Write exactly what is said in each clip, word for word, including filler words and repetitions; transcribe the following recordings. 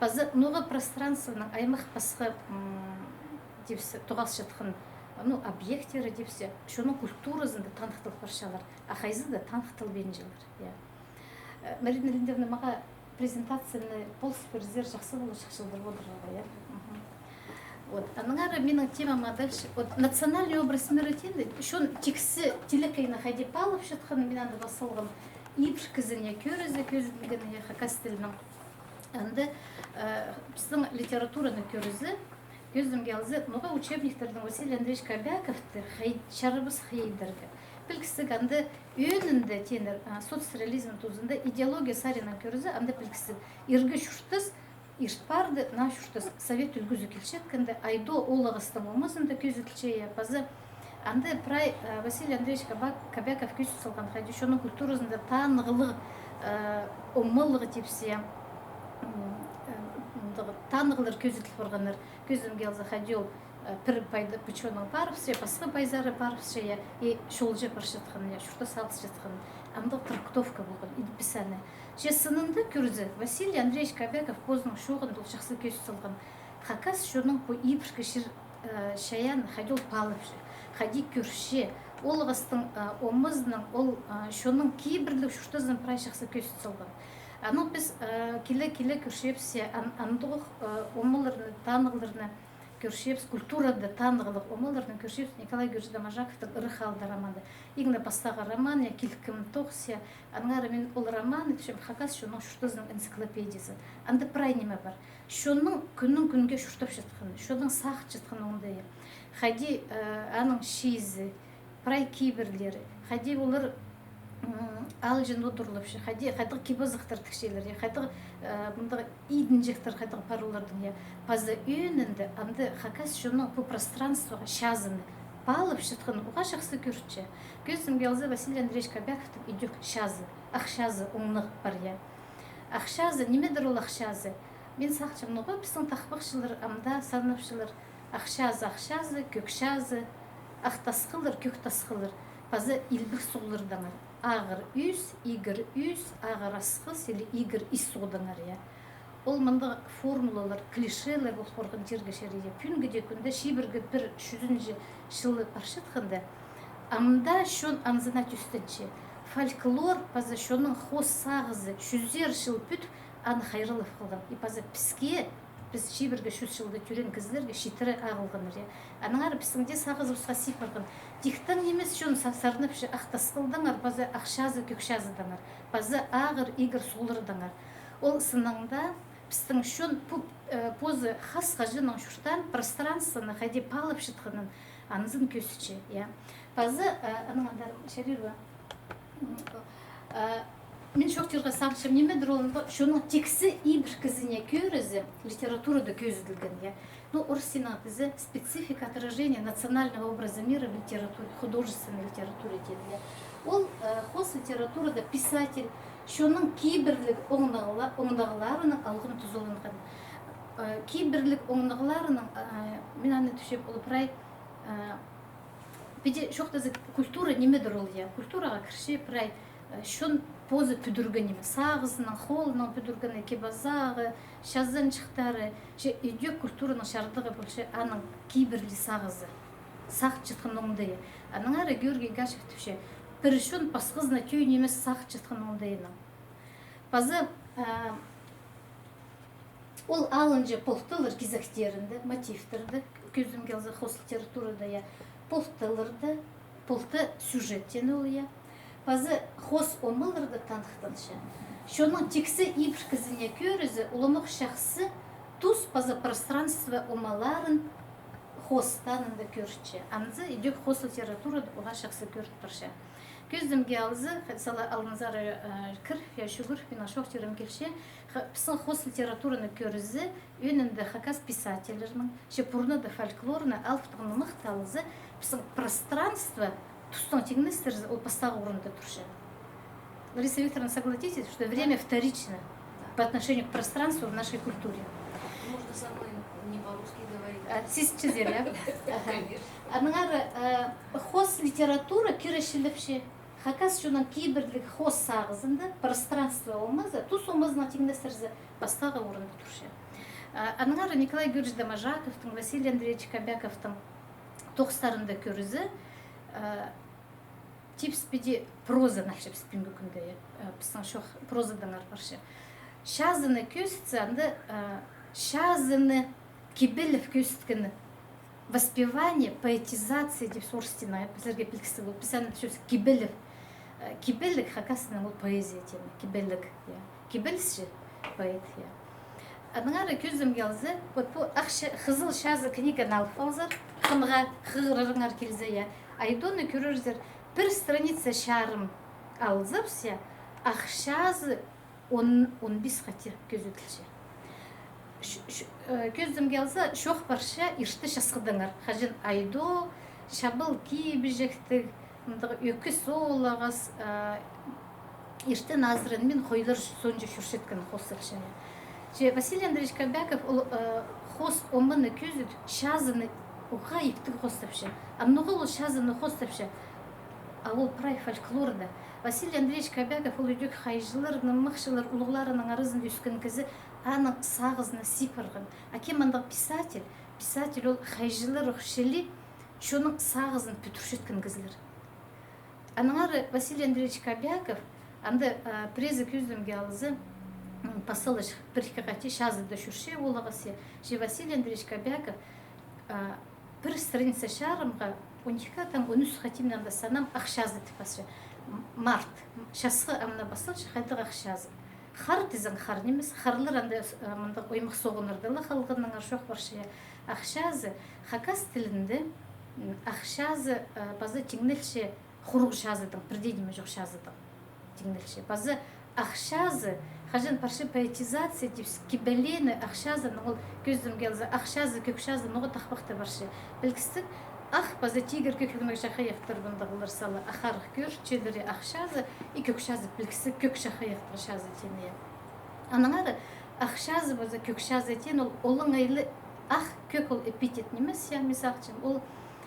Паза ноға пространствоның аймах пасха, м, тіпсе, тоғасчатхан, ну, объекттері тіпсе, чонның культуразында таныхтал парчалар, а хайзы даа таныхталбинчалар, я. Э, Марина Леонидовна, мағаа презентацияны полыс пирзер, чахсы поларҷых чылдыр одырарға, я. Мгм. Вот, аннаңар минің темама дальше. Вот, национальный образ мира теенде, чон тиксі телекейні хайди паалапчатхан, мин анда пас салғам, ибіркізіне кӧрізі, кӧзіділгені хакас тілінің. Анда, э, пістің литератураны кӧрізі, кӧзідімге алза, ноға учебниктердең Василий Андреевич Кобяковты хай-, чарабас хайдарға. Пілдістіг, анда ӧӧнінде тееннер, а, соцреализм тузында идеология саринаң кӧрізі, анда пілдістіг, иргі чуртас, ирт парды, наа чуртас совет ӱлгӱзі килчеткенде, айдо ол ағастың омазында кӧзіділче, я, паза анда прай, э, Василий Андреевич Каба-, Кобяков кӧзіт салған, хайди чонның культуразында танығлығ, э, омалығ тіпсе, м, э, мындағ танығлар кӧзіділ парғаннар, кӧзідімге алза, хайди ол, э, пір пайда пічонның парыбысча, пасха пайзары парыбысча, я, и чолҷа парчатхан, я, чуртас алысчатхан, андағ трактовка полған, идіп піс аны. Че сынында кӧрзе, Василий Андреевич Кобяков позының чооғын ол чахсы кӧзіт салған. Хакас чонның пу ибіркі чир, э, чайаан хайди ол паалапча, хайди кӧрче, ол ағастың, э, омазынаң, ол, э, чонның кибірліг чуртазын прай чахсы кӧзіт салған. Анаң піс, э, киле-киле кӧрчебіс, ан-, андағ, э, омаларны, танығларны кӧрчебіс, культурада танығлығ омаларны кӧрчебіс Николай Георгиевич Доможаковтың «Ырах аалда» романында. Иң не пастағы роман, я, «Килкім тоғыс», я, аннаңар мин ол роман итчем хакас чонның чуртазының энциклопедиязы. Анда прай ниме пар. Чонның кӱннең кӱнге чуртапчатханы, чонның сағынчатханы оңдайы. Хайди, э, аның чиизі, прай кибірлері, хайди олар, м, аалҷын одырлапча, хайди, хайдағ кип-азахтар тікчелер, я, хайдағ, э, мындағ идінҷектер хайдағ пар оларның, я. Паза ӧӧнінде анда хакас чонның пу пространствоға чазыны паалапчатханын уғаа чахсы кӧрче. Кӧзідімге алза, Василий Андреевич Кобяковтың идӧк чазы, ах чазы оңнығ пар, я. Ах чазы, нимедір ол ах чазы? Мин сағынчам, ноға пістің тахпахчылар ам даа сарнапчалар: ах чазы, ах чазы, кӧк чазы, ах тасхыллар, кӧк тасхыллар, паза илбек суғлардаңар. Ағыр ӱс, игір ӱс, ағыр асхыс или игір ис суғдаңар, я. Ол мындағ формулалар, клишелер пол парған чирге чарир, я. Пӱӱнгі дее кӱнде, чибіргі пір чӱзінҷі чылы парчатханда, ам даа чон анзына тӧстенче. Фольклор паза чонның хоос сағызы чӱзер чыл пӱдіп, аны хайраллап халған. И паза піске, піс чибіргі чӱс чылда тӧреен кізілерге читіре ағылғаннар, я. Аннаңар пістің дее сағызыбысха сип парған. Тиктең нимес чон са-, сарнапча: ах тасхылдаңар паза ах чазы, кӧк чазыдаңар, паза ағыр, игір суғлардаңар. Ол сынында пістің чон пу, э, позы хас хаҷаннаң чуртаан пространствоны хайди паалапчатханын анзын кӧзітче, я. Паза, э, анаң андар чарир ба? М, э, мин чоохтирға сағынчам, нимедір ол, чонның тиксі ибіркізіне кӧрізі литературада кӧзіділген, я. Ну, орыс тілінең тізе специфика отражения национального образа мира в литературе, художественной литературе теен, я. Ол, э, хоос литературада писатель чонның кибірліг оңнағла-, оңнағларының алғым тузаланған. Э, кибірліг оңнағларының, э, мин аны тіпчем, ол прай, э, піди чоохтаза, культура нимедір ол, я. Культураға кірче прай, э, чон позы пӱдірген ниме. Сағызынаң, холынаң пӱдірген, кип-азағы, чазанҷыхтары, че идӧк культураның чардығы полча аның кибірліг сағызы. Сағынчатхан оңдайы. Аннаңар Георгий Гашев тіпче, пір чон пасхазына тӧӧй нимес сағынчатхан оңдайынаң. Паза, а, ол алынҷа полталар кизектерінде, мотивтерде, кӧзідімге алза, хоос литературада, я, полталарда, полта сюжет теен ол, я. Паза хоос омаларда таныхтанча. Чонның тиксі ибіркізіне кӧрізі, уламох чахсы тус паза пространство омаларын хоостаан анда кӧрче. Анзы идӧк хоос литературада уғаа чахсы кӧріт парча. Кӧзідімге алза, ха-, сала алнынзар, э, кір, я, чӱгӱр, минің чоохтирым килче, ха-, пістің хоос литератураны кӧрізі, ӧӧнінде хакас писательлерінің, че пурнада фольклорны алыптығ нымахты алза, пістің пространство тустаң тиңнестірзе, ол пастағы орында турча. Лариса Викторовна, согласитесь, что время вторично по отношению к пространству в нашей культуре? Можно со мной не по-русски говорить. А, сизінчезер, я? Конечно. Аннаңар, э, хоос литература киречілепче. Хакас чонның кибірліг хоос сағызында пространство омазы, тус омазынаң тиңнестірзе, пастағы орында турча. А, аннаңар Николай Георгиевич Доможаковтың, Василий Андреевич Кобяковтың тоғыстарында кӧрізі, э, типчебіс піди проза, нахчыбыс пӱӱнгі кӱнде, э, пістің чоох прозадаңар парча. Чазыны кӧзітсе, анда, э, чазыны кибелеп кӧзіткені, воспевание, поэтизация тіпчебіс орыс тілінең, пістерге пілдістіг полар, піс аны тіпчебіс кибелеп. Э, кибеліг хакас тілінең ол поэзия теені, кибеліг, я. Кибелісчі поэт, я. Аннаңар кӧзідімге алза, вот пу ах ча-, хызыл чазы книганы алып алзар, хынға хығырарыңар килзе, я, Айдоны кӧрерзер, пір страница чарым алзабыс, я, ах чазы он, он пис хати кӧзіділче. Ч-, ч-, э, кӧзідімге алза, чоох парча ирткі часхыдаңар. Хаҷан Айдо чабал кибіҷектіг, мындағ ӧкіс оолағас, э, иртен азыранмин хойлар соонҷа чӧрчеткен хоостапча. Че Василий Андреевич Кобяков ол, э, хоос оманы кӧзіт, чазыны уғаа иптіг хоостапча. А ноға ол чазыны хоостапча? А ол прай фольклорда. Василий Андреевич Кобяков ол идӧк хайҷылар, нымахчылар улуғларының аразында ӧскен кізі, аның сағызына сыйпарған. А кем андағ писатель? Писатель ол хайҷылар ох чіли чонның сағызын пӱдірчеткен кізілер. Аннаңар Василий Андреевич Кобяков, анда, а, пірезі кӧзідімге алза, м, пасталча пір-ікі хати чазыда чӧрче оолағас, я. Че Василий Андреевич Кобяков, а, пір страница чарымға он ікі, там он ӱс хати, мин анда санаам, ах чазы тіп пасча. М-, март, часхы амды пасталча, хайдағ ах чазы. Хар тізең хар нимес, харлар анда, э, мындағ оймах соғыннарда ла халғаннаңар чоох парча, я. Ах чазы, хакас тілінде, м, ах чазы, э, паза тиңнелче хуруғ чазыдаң, пірдее ниме чох чазыдаң тиңнелче. Паза ах чазы, хаҷан парча поэтизация тіпчебіс, кибелеені ах чазынаң, ол кӧзідімге алза, ах чазы, кӧк чазы, ноға тахпахта парча. Пілдістіг, ах паза тигір кӧк ӧңніг чахайахтар мындағлар сала, ах арығ кӧрчелері, ах чазы, и кӧк чазы пілдістіг, кӧк чахайахтығ чазы теені. Аннаңар ах чазы паза кӧк чазы теен, ол олаңай ла, ах, кӧк ол эпитет нимес, я, мин сағынчам, ол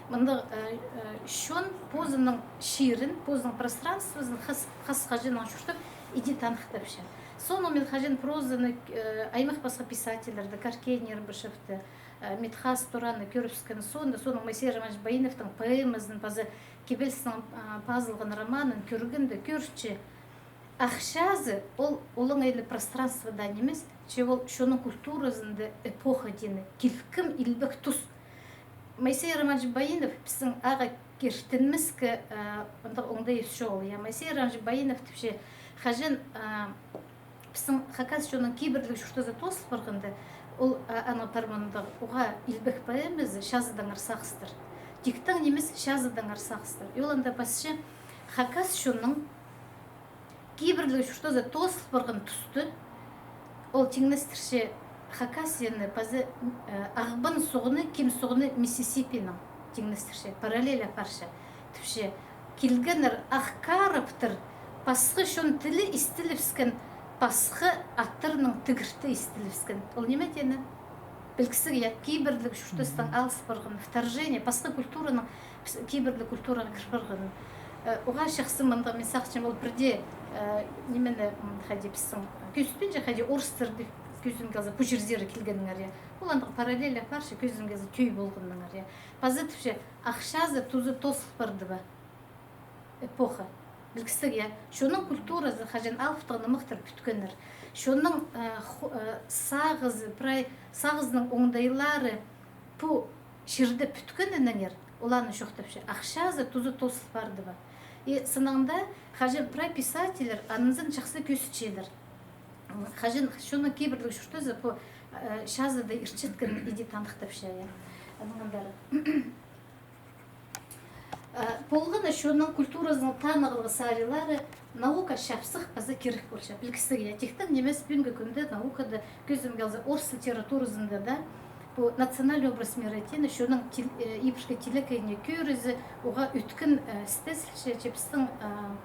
мындағ, э, э, чон позының чирін, позының пространствозын хас, хас хаҷаннаң чуртап, иди таныхтапча. Соонаң мин хаҷан прозаны, э, аймах пасха писательлерді, Каркен Эрбышевті, э, Митхас Тураны кӧрібіскен соонда, соонаң Моисей Романович Баиновтың поэмазын паза кибелістің, э, пазылған романын кӧргенде кӧрче, ах чазы ол олаңай ла пространство даа нимес, че ол чонның культуразында эпоха теені, килкім илбек тус. Моисей Романович Баинов пістің ағаа киртінмеске, э, андағ оңдайыбыс чоғыл, я. Моисей Романович Баинов тіпче, хаҷан, э, пістің хакас чонның кибірліг чуртазы тоозыл парғанда, Ол, а, аның пар мындағ уғаа илбек поэмазы «Чазыдаңар сағыстар». Тиктең нимес «Чазыдаңар сағыстар». И ол анда пасча хакас чонның кибірліг чуртазы тоозыл парған туста, ол тиңнестірче Хакасияны паза, э, Ағбан суғны, Ким суғны Миссисипинең тиңнестірче, параллель апарча. Тіпче, килгеннер ах караптар, пасха чон тілі истілібіскен, пасха аттарның тігірті истілібіскен. Ол ниме теені? Пілгістіг, я, кибірліг чуртастаң алыс парған, вторжение, пасха культураның піс-, кибірліг культураға кір парған. Э, уғаа чахсы мындағ, мин сағынчам, ол пірдее, э, нимені, м, хайди пістің, кӧзітпинче, хайди орыстарды, кӧзімге алза, пу чирзер килгеннеңер, я. Ол андағ параллель апарча, кӧзімге алза, тӧӧй полғаннаңар, я. Паза тіпче, ах чазы тузы тоозыл парды ба? Эпоха. Пілгістіг, я. Чонның культуразы хаҷан алыптығ нымахтар пӱткеннер. Чонның, э, ху-, э, сағызы, прай сағызының оңдайлары пу чирде пӱткеннеңер, оларны чоохтапча. Ах чазы тузы тоозыл парды ба? И сыннаң даа, хаҷан прай писательлер анзын чахсы кӧзітчелер. М, хаҷан чонның кибірліг чуртазы пу, э, чазыда иртчеткен иди таныхтапча, я. Анаң андар. Э, полған на чонның культуразының танығлығ сарилары наука чапсых паза кирек полча. Пілгістіг, я, тиктең нимес, пӱӱнгі кӱнде наукада, кӧзімге алза, орыс литературазында даа пу национальный образ мира теені, чонның тил-, э, ибіркі тилекейіне кӧрізі, уғаа ӧткін, э, істезілче, че пістің, э,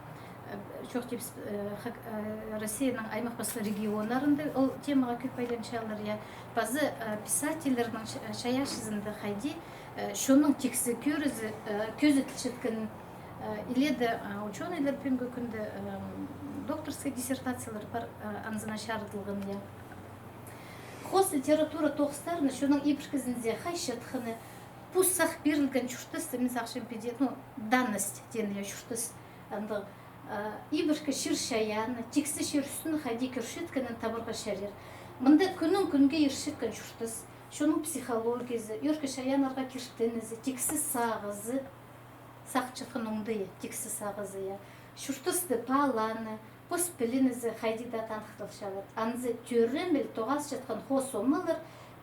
э, чох, че піс, э, хак-, э, Россияның аймах пасха регионнарында ол темаға кӧп айланчалар, я. Паза, э, писательлернің ча-, чайаачызында хайди, э, чонның тиксі кӧрізі, э, кӧзіділчеткен, э, иледе, э, учёныйлар пӱӱнгі кӱнде, э, докторскай диссертациялар пар, э, анзына чарыдылған, я. Хоос литература тоғыстарына чонның ибіркізінде хайчатханы, пу сах пирілген чуртасты, мин сағынчам, піди, ну, данность теені, я, чуртас. Андағ, э, ибіркі чир-чайааны, тиксі чир ӱстӱн хайди кӧрчеткенін табарға чарир. Мында кӱннің кӱнге иртчеткен чуртас, чонның психологиязы, ӧӧркі чайааннарға киртінізі, тиксі сағызы, сағынчатхан оңдайы, тиксі сағызы, я. Чуртасты паалааны, пос пілінізі хайди даа таныхталчалар. Анзы тӧреміл тоғасчатхан хоос омалар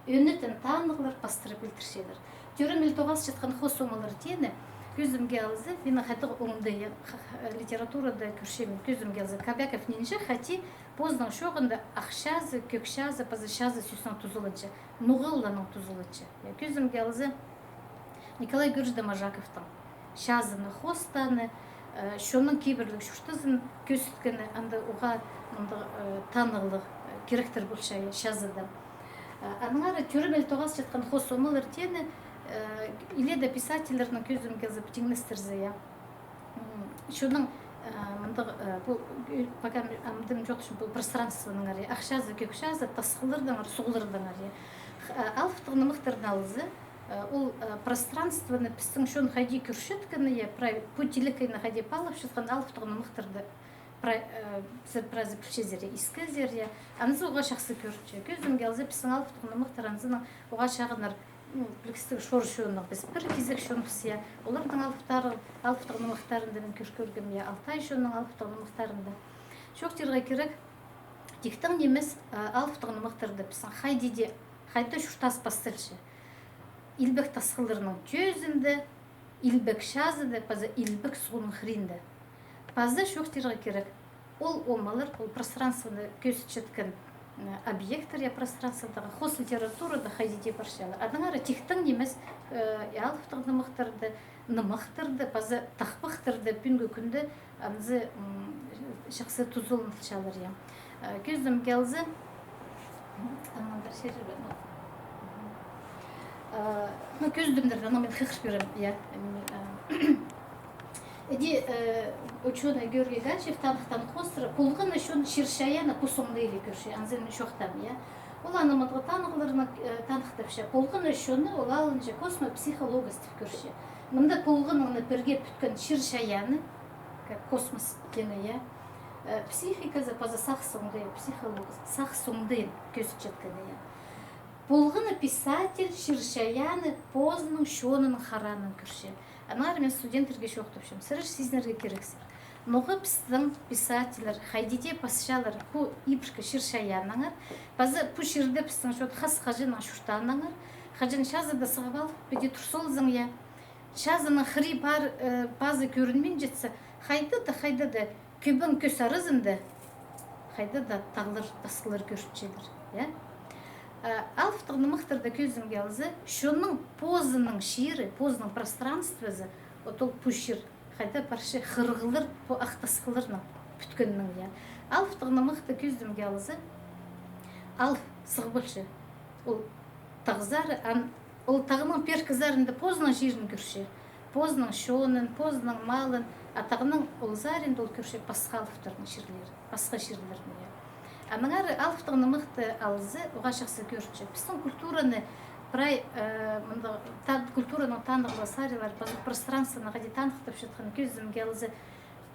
ӧнетін танығлар пастыра пілдірчелер. Тӧреміл тоғасчатхан хоос омалар теені, кӧзімге алза, минің хайдағ оңдайы, х-, х-, литературада кӧрчем, кӧзімге алза, Кобяков нинҷе хати позының чооғында ах чазы, кӧк чазы, паза чазы сӧснең тузаланча, ноғалланаң тузаланча. Я, кӧзімге алза, Николай Георгиевич Доможаковтың чазыны хоостааны, э, чонның кибірліг чуртазын кӧзіткені, анда уғаа мындағ, э, танығлығ, э, киректер полча, я, чазыда. Э, аннаңар тӧреміл тоғасчатхан хоос омалар теені, э, иледе писательлернің, кӧзімге алза, тиңнестірзе, я. М, чонның, э, мындағ, э, пу, э, пока ам дым чоохтапчам, пу пространствонаңар, я, ах чазы, кӧк чазы, тасхыллардаңар, суғлардаңар, я. Х-, э, алыптығ нымахтарны алза, э, ол, э, пространствоны пістің чон хайди кӧрчеткені, я, прай пу тилекейні хайди паалапчатхан алыптығ нымахтарны прай, э, сірер прайзы пілчезер, я, искезер, я. Анзы уғаа чахсы кӧрінче. Кӧзімге алза, пістің алыптығ нымахтар анзынаң уғаа чағыннар, ну, пілгістіг, шор чонның, піс пір кизек чонбыс, я. Оларның алыптары, алыптығ нымахтарында мин кӧр-, кӧргем, я, алтай чонның алыптығ нымахтарында. Чоохтирға кирек, тиктең нимес, а, алыптығ нымахтарда пістің хайди дее, хайда чуртас пасталча. Илбек тасхылларның тӧзінде, илбек чазыда, паза илбек суғның хыринда. Паза чоохтирға кирек, ол омалар, ол пространствоны кӧзітчеткен, м, объекттер, я, пространстводағы хоос литературада хайди дее парчалар. Аннаңар тиктең нимес, э, алыптығ нымахтарда, нымахтарда, паза тахпахтарда пӱӱнгі кӱнде анзы, м, чахсы тузаланылчалар, я. Э, кӧзімге алза, м, аннаңар чарир ба, ну, э, ну, кӧзідімнер, анаң мин хығыр пирем, я. М, э, Іди, э, учёный Георгий Гальчев таныхтаан хоостыра, полған на чон чир-чайаанны пу сомда иле кӧрче, анзын чоохтаам, я. Ол аны мындағ танығларны, э, таныхтапча. Полған на чонны ол алынҷа космопсихолог тіп кӧрче. Мында полғаннаң пірге пӱткен чир-чайаанны, как космос теені, я. Э, психиказы паза сағыс оңдайы, психолог, сағыс оңдайын кӧзітчеткені, я. Полған на писатель чир-чайаанны позының чонының хараанаң кӧрче. Аннаңар мин студенттерге чоохтапчам, сірер сизінерге кирексер. Ноға пістің писательлер хайди дее пасчалар пу ибіркі чир-чайааннаңар, паза пу чирде пістің чоохтап хас хаҷаннаң чуртааннаңар, хаҷан чазыда сығып алып, піди тур салзаң, я. Чазының хыри пар, э, пазы кӧрінминчетсе, хайда-да, хайда-да, кӧбің кӧс аразында, хайда-да тағлар, тасхыллар кӧрінчелер, я. Э, алыптығ нымахтарда кӧзідімге алза, чонның позының чирі, позының пространствозы, от ол пу чир, хайда парча хырығлар пу ах тасхылларның пӱткеннең, я. Алыптығ нымахта кӧзідімге алза, алып сығып алча ол тағзар, ан-, ол тағның пеер кізі саринда позының чирін кӧрче, позының чонын, позының малын, а тағның ол саринда ол кӧрче пасха алыптарның чирлерін, пасха чирлерін, я. Аннаңар алыптығ нымахты алза, уғаа чахсы кӧрінче. Пістің культураны прай, э, мында та-, культураның таныхтығ саринлар, паза пространствоны хайди таныхтапчатхан кӧзідімге алза,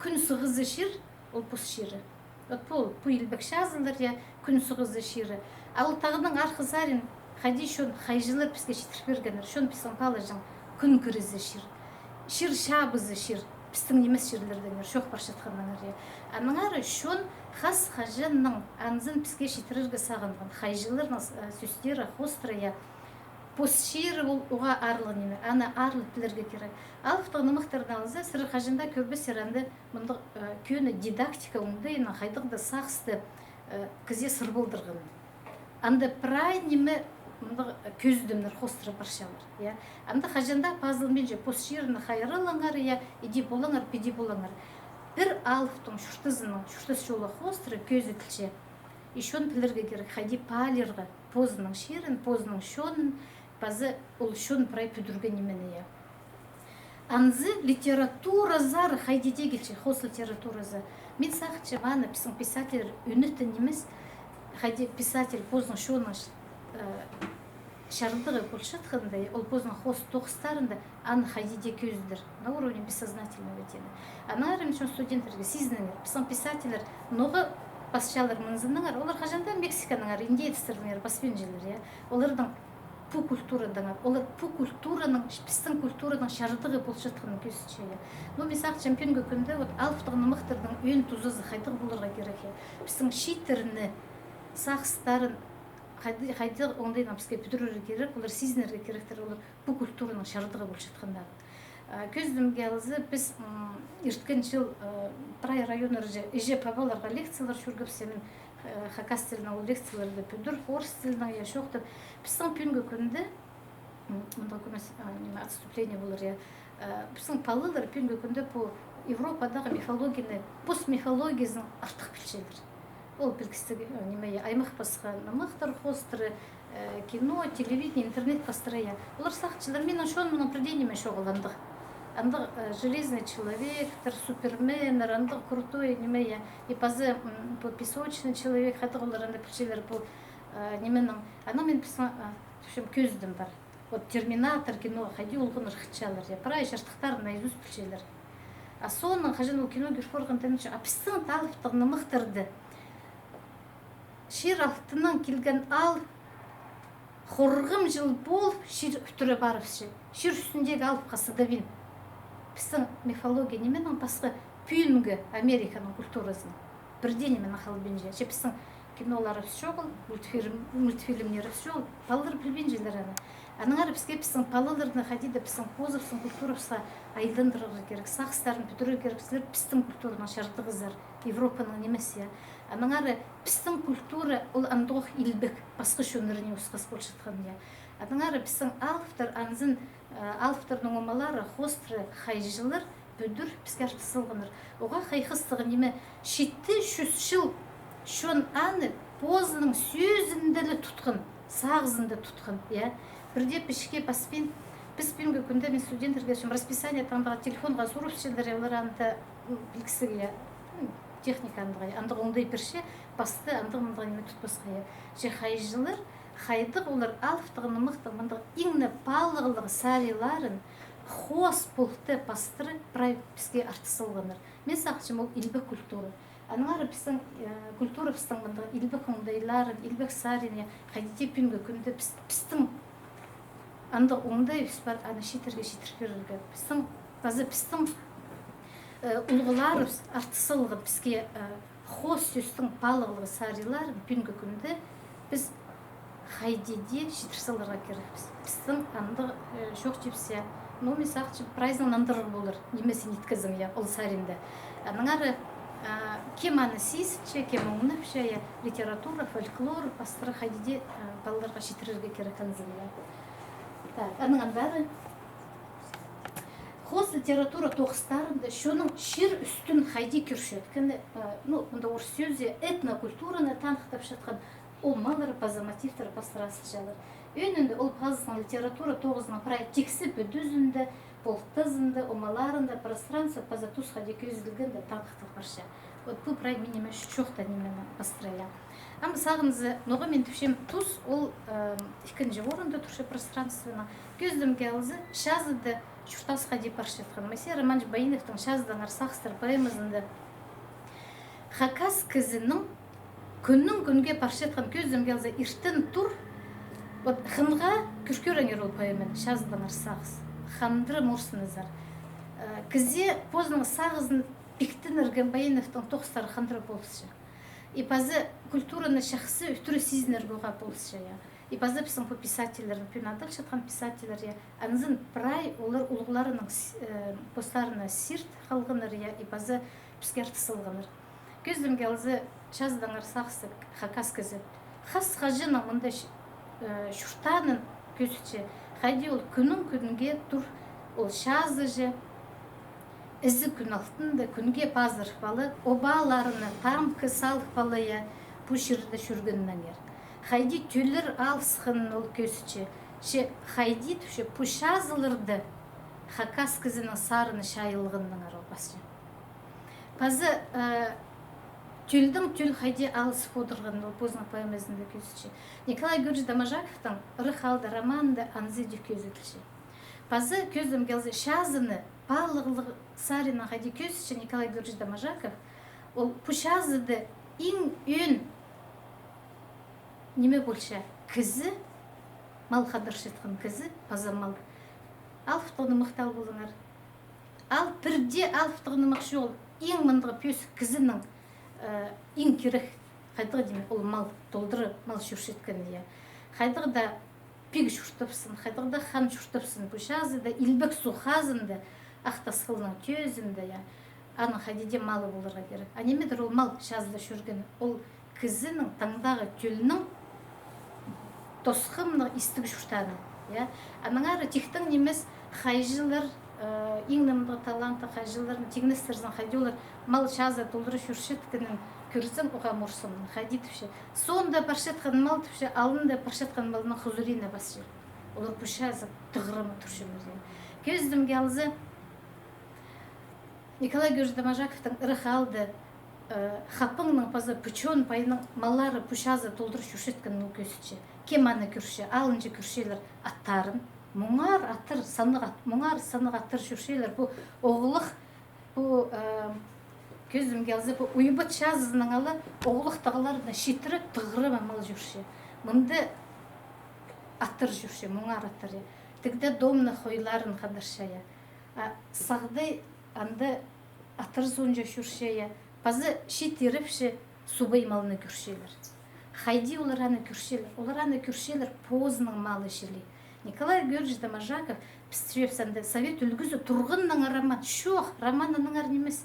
кӱн сығызы чир, ол пос чирі. От пу, пу илбек чазылар, я, кӱн сығызы чирі. А ол тағның арғы сарин хайди чон, хайҷылар піске читір пиргеннер, чон пістің палаҷаң, кӱн кірізі чир. Чир чабызы чир, пістің нимес чирлердеңер, чоох парчатханнаңар, я. Аннаңар чон хас хаҷаннаң анзын піске читірерге сағынған. Хайҷыларның, э, сӧстері хоостыра, я. Пос чирі ол уғаа аарлығ ниме, аны аарлап пілерге кирек. Алыптығ нымахтарны алза, сірер хаҷан даа кӧрбессер анда мындағ, э, кӧні дидактика оңдайынаң хайдағ-да сағысты, э, кізее сыр полдырған. Анда прай ниме мындағ, э, кӧзідімнер хоостыра парчалар, я. Анда хаҷан даа пазылминча, пос чирні хайраллаңар, я, иди полаңар, піди полаңар. Пір алыптың чуртазының, чуртас чолы хоостыра кӧзіділче. И чон пілерге кирек, хайди паалирға позының чирін, позының чонын, паза ол чон прай пӱдірген нимені, я. Анзы литературазар хайди дее килче, хоос литературазы. Мин сағынчам, аны пістің писательлер ӱнетін нимес, хайди писатель позының чонының, э, чардығы полчатханда, ол позының хоос тоғыстарында аны хайди дее кӧзідер на уровне бессознательного теені. Аннаңар мин чон студенттерге: сизініңер, пістің писательлер ноға пасчалар мынзынаңар, олар хаҷан даа Мексиканаңар, индеецтернеңер паспинчалар, я. Оларның пу культурадаңар, олар пу культураның, пістің культураның чардығы полчатханын кӧзітче, я. Ну, мин сағынчам, пӱӱнгі кӱнде вот алыптығ нымахтарның ӧӧн тузазы хайдағ поларға кирек, я. Пістің чииттерні, сағыстарын хайди-, хайдағ оңдайнаң піске пӱдірерге кирек, олар сизінерге киректер, олар пу культураның чардығы полчатхандағын. А, кӧзідімге алза, піс, м, ирткен чыл, э, прай районнарҷа іҷе-пабаларға лекциялар чӧргебіс, мин, э, хакас тілінең ол лекцияларны пӱдір, орыс тілінең, я, чоохтап. Пістің пӱӱнгі кӱнде, м, мындағ кӧмес, а, ниме, отступление полар, я. Э, пістің палалар пӱӱнгі кӱнде пу Европадағы мифологияны, пос мифологиязын артых пілчелер. Ол пілдістіг, э, ниме, я, аймах пасха нымахтар хоостыра, э, кино, телевидение, интернет пастыра, я. Олар сағынчалар, минің чонымның пір дее ниме чоғыл андағ. Андағ, э, железный человектер, суперменнер, андағ крутой ниме, я. И паза, м, пу песочный человек, хайдағ олар анда пілчелер пу, э, нименің. Анаң мин пістің, э, в общем, кӧзідім пар. Вот Терминатор кино хайди олғаннар хынчалар, я, прай чардыхтарын наизусть пілчелер. А соонаң хаҷан ол кино кӧр парғанда, а пістің алыптығ нымахтарда чир алтынаң килген аал хорғым чыл пол чир ӱтіре парыбысча. Чир ӱстӱндегі алыпха сыдабин. Пістің мифология нименең пасха пӱӱнгі Американың культуразынаң? Пір дее нименең халбинча. Че пістің киноларыбыс чоғыл, мультфильм, мультфильмнерібіс чоғыл, палалар пілбинчелер аны. Аннаңар піске пістің палаларны хайди даа пістің позыбыстың культурабысха айландырарға кирек, сағыстарын пӱдірерге кирек, сірер пістің культураның чардығызар, Европаның нимес, я. Аннаңар пістің культура ол андох илбек, пасха чоннарнаң осхас полчатхан, я. Аннаңар пістің алыптар анзын Э, алыптарның омалары, хоостыра, хайҷылар пӱдір піске артыс салғаннар. Оға хайхастығ ниме, читі чӱс чыл чон аны позының сӧзінде ле тутхан, сағызында тутхан, я. Пірдее пічікке паспин, піс пӱӱнгі кӱнде, мин студенттерге, чім, расписание таңдағы телефонға сурыбысчалар, я, олар анда, м, пілгістіг, я, м, техника андағ, я, андағ оңдай пирче, пасты андағ-мындағ ниме тутпасха, я. Че хайҷылар хайдағ олар алыптығ нымахтың мындағ иң не палығлығ саринларын хоос полтыра пастыра прай піске артыс салғаннар. Мин сағынчам, ол илбек культура. Аннаңар пістің, э, культурабыстың мындағ илбек оңдайларын, илбек саринны хайди дее пӱӱнгі кӱнде піс-, пістің андағ оңдайыбыс пар, аны чииттерге читір пирерге. Пістің, паза пістің Э, улуғларыбыс артыс салған піске, э, хоос сӧстің паалағлығ саринларын пӱӱнгі кӱнде піс хайди дее читір саларға кирекпіс. Пістің андағ, э, чох тіпчем. Ну, мин сағынчам, прайзың нандырығ полар, нимезін иткезің, я, ол саринда. Аннаңар, э, кем аны сизінче, кем оңнапча, я, литература, фольклор пастыра хайди дее, э, палаларға читірерге кирек анзын, я. Так, аннаң андары. Хоос литература тоғыстарында чонның чир ӱстӱн хайди кӧрчеткені, э, ну, мында орыс сӧзі, этнокультураны таныхтапчатхан омалар паза мотивтер пастыра сыхчалар. Ӧӧнінде ол пазының литература тоғызының прай тиксі пӱдізінде, полтызында, омаларында пространство паза тус хайди кӧзіділгенде таныхтал парча. Вот пу прай миниме чоохтаан нимені пастыра, я. Ам сағынза, ноға мин тіпчем, тус ол, э, ікінҷі орында турча пространствоның. Кӧзідімге алза, чазыда чуртас хайди парчатхан. Моисей Романович Баиновтың «Чазыдаңар сағыстар» поэмазында хакас кізінің кӱннің кӱнге парчатхан, кӧзідімге алза, иртен тур, вот, хынға, кӧр-, кӧріңер ол поэманы, «Чазыдаңар сағыс». Хандыра морсыназар. Э, кізі позының сағызын пиктенерге Баиновтың тоғыстары хандыра полысча. И паза культураны чахсы ӱтіре сизінерге уғаа полысча, я. И паза пістің пу писательлернің, пӱӱн адалчатхан писательлер, я, анзын прай олар улуғларының с-, э, постарына сирт халғаннар, я, и паза піске артыс салғаннар. Кӧзідімге алза, «Чазыдаңар сағыс» хакас кізі. Хас хаҷаннаң мында ч-, э, чуртаанын кӧзітче, хайди ол кӱннің кӱнге тур, ол чазыҷа, ізі кӱн алтында, кӱнге пазырых пала, обаларына тамғы салых пала, я, пу чирде чӧргеннеңер. Хайди тӧллер алысханын ол кӧзітче, че хайди тіпче, пу чазыларда хакас кізінің сарыны чайылғаннаңар ол пасча. Паза, э, тӧлдең тӧл хайди алысып одырғанын ол позының поэмазында кӧзітче. Николай Георгиевич Доможаковтың «Ырах аалда» романында анзы даа кӧзіділче. Паза кӧзідімге алза, чазыны паалағлығ саринаң хайди кӧзітче Николай Георгиевич Доможаков, ол пу чазыда иң ӧӧн ниме полча, кізі, мал хадарчатхан кізі, паза мал. Алыптығ нымахты ал полыңар. Ал пірдее алыптығ нымах чоғыл, иң мындағ пӧзік кізінің, э, иң кирек, хайдағ дее, ол мал, толдыра мал чӧрчеткен, я. Хайдағ даа пиг чуртапсын, хайдағ даа хан чуртапсын, пу чазыда, Илбек Суғ хазында, Ах Тасхылның тӧзінде, я, аның хайди дее малы поларға кирек. А нимедір ол мал чазыда чӧрген, ол кізінің, таңдағы тӧлнің тосхымның истіг чуртааны, я. Аннаңар тиктең нимес хайҷылар, э, иң нымдығ таланты хайҷыларын тиңнестірзең, хайди олар мал чазыда толдыра чӧрчеткенін кӧрзең, уғаа морсымнаң, хайди тіпче. Соонда парчатхан мал тіпче, алнында парчатхан малның хузуриина пасча. Олар пу чазы тығырама турчалар, я. Кӧзідімге алза, Николай Георгиевич Доможаковтың «Ырах аалда», э, хапаңның паза пу чон пайының маллары пу чазы толдыра чӧрчеткенін ол кӧзітче. Кем аны кӧрче, алынҷа кӧрчелер аттарын. Муңар аттар, саннығ ат-, муңар саннығ аттар чӧрчелер. Пу оғлах, пу, э, кӧзідімге алза, пу Уйбат чазызынаң ала оғлах тағларына читіре тығырама мал чӧрче. Мында аттар чӧрче, муңар аттар, я. Тігде домна хойларын хадарча, я. А сағдай анда аттар соонҷа чӧрче, я. Паза чиит ирепче субай малны кӧрчелер. Хайди олар аны кӧрчелер? Олар аны кӧрчелер позының малы чіли. Николай Георгиевич Доможаков, піс тіпчебіс анда совет ӱлгӱзі турғаннаңар роман. Чох, роман аннаңар нимес.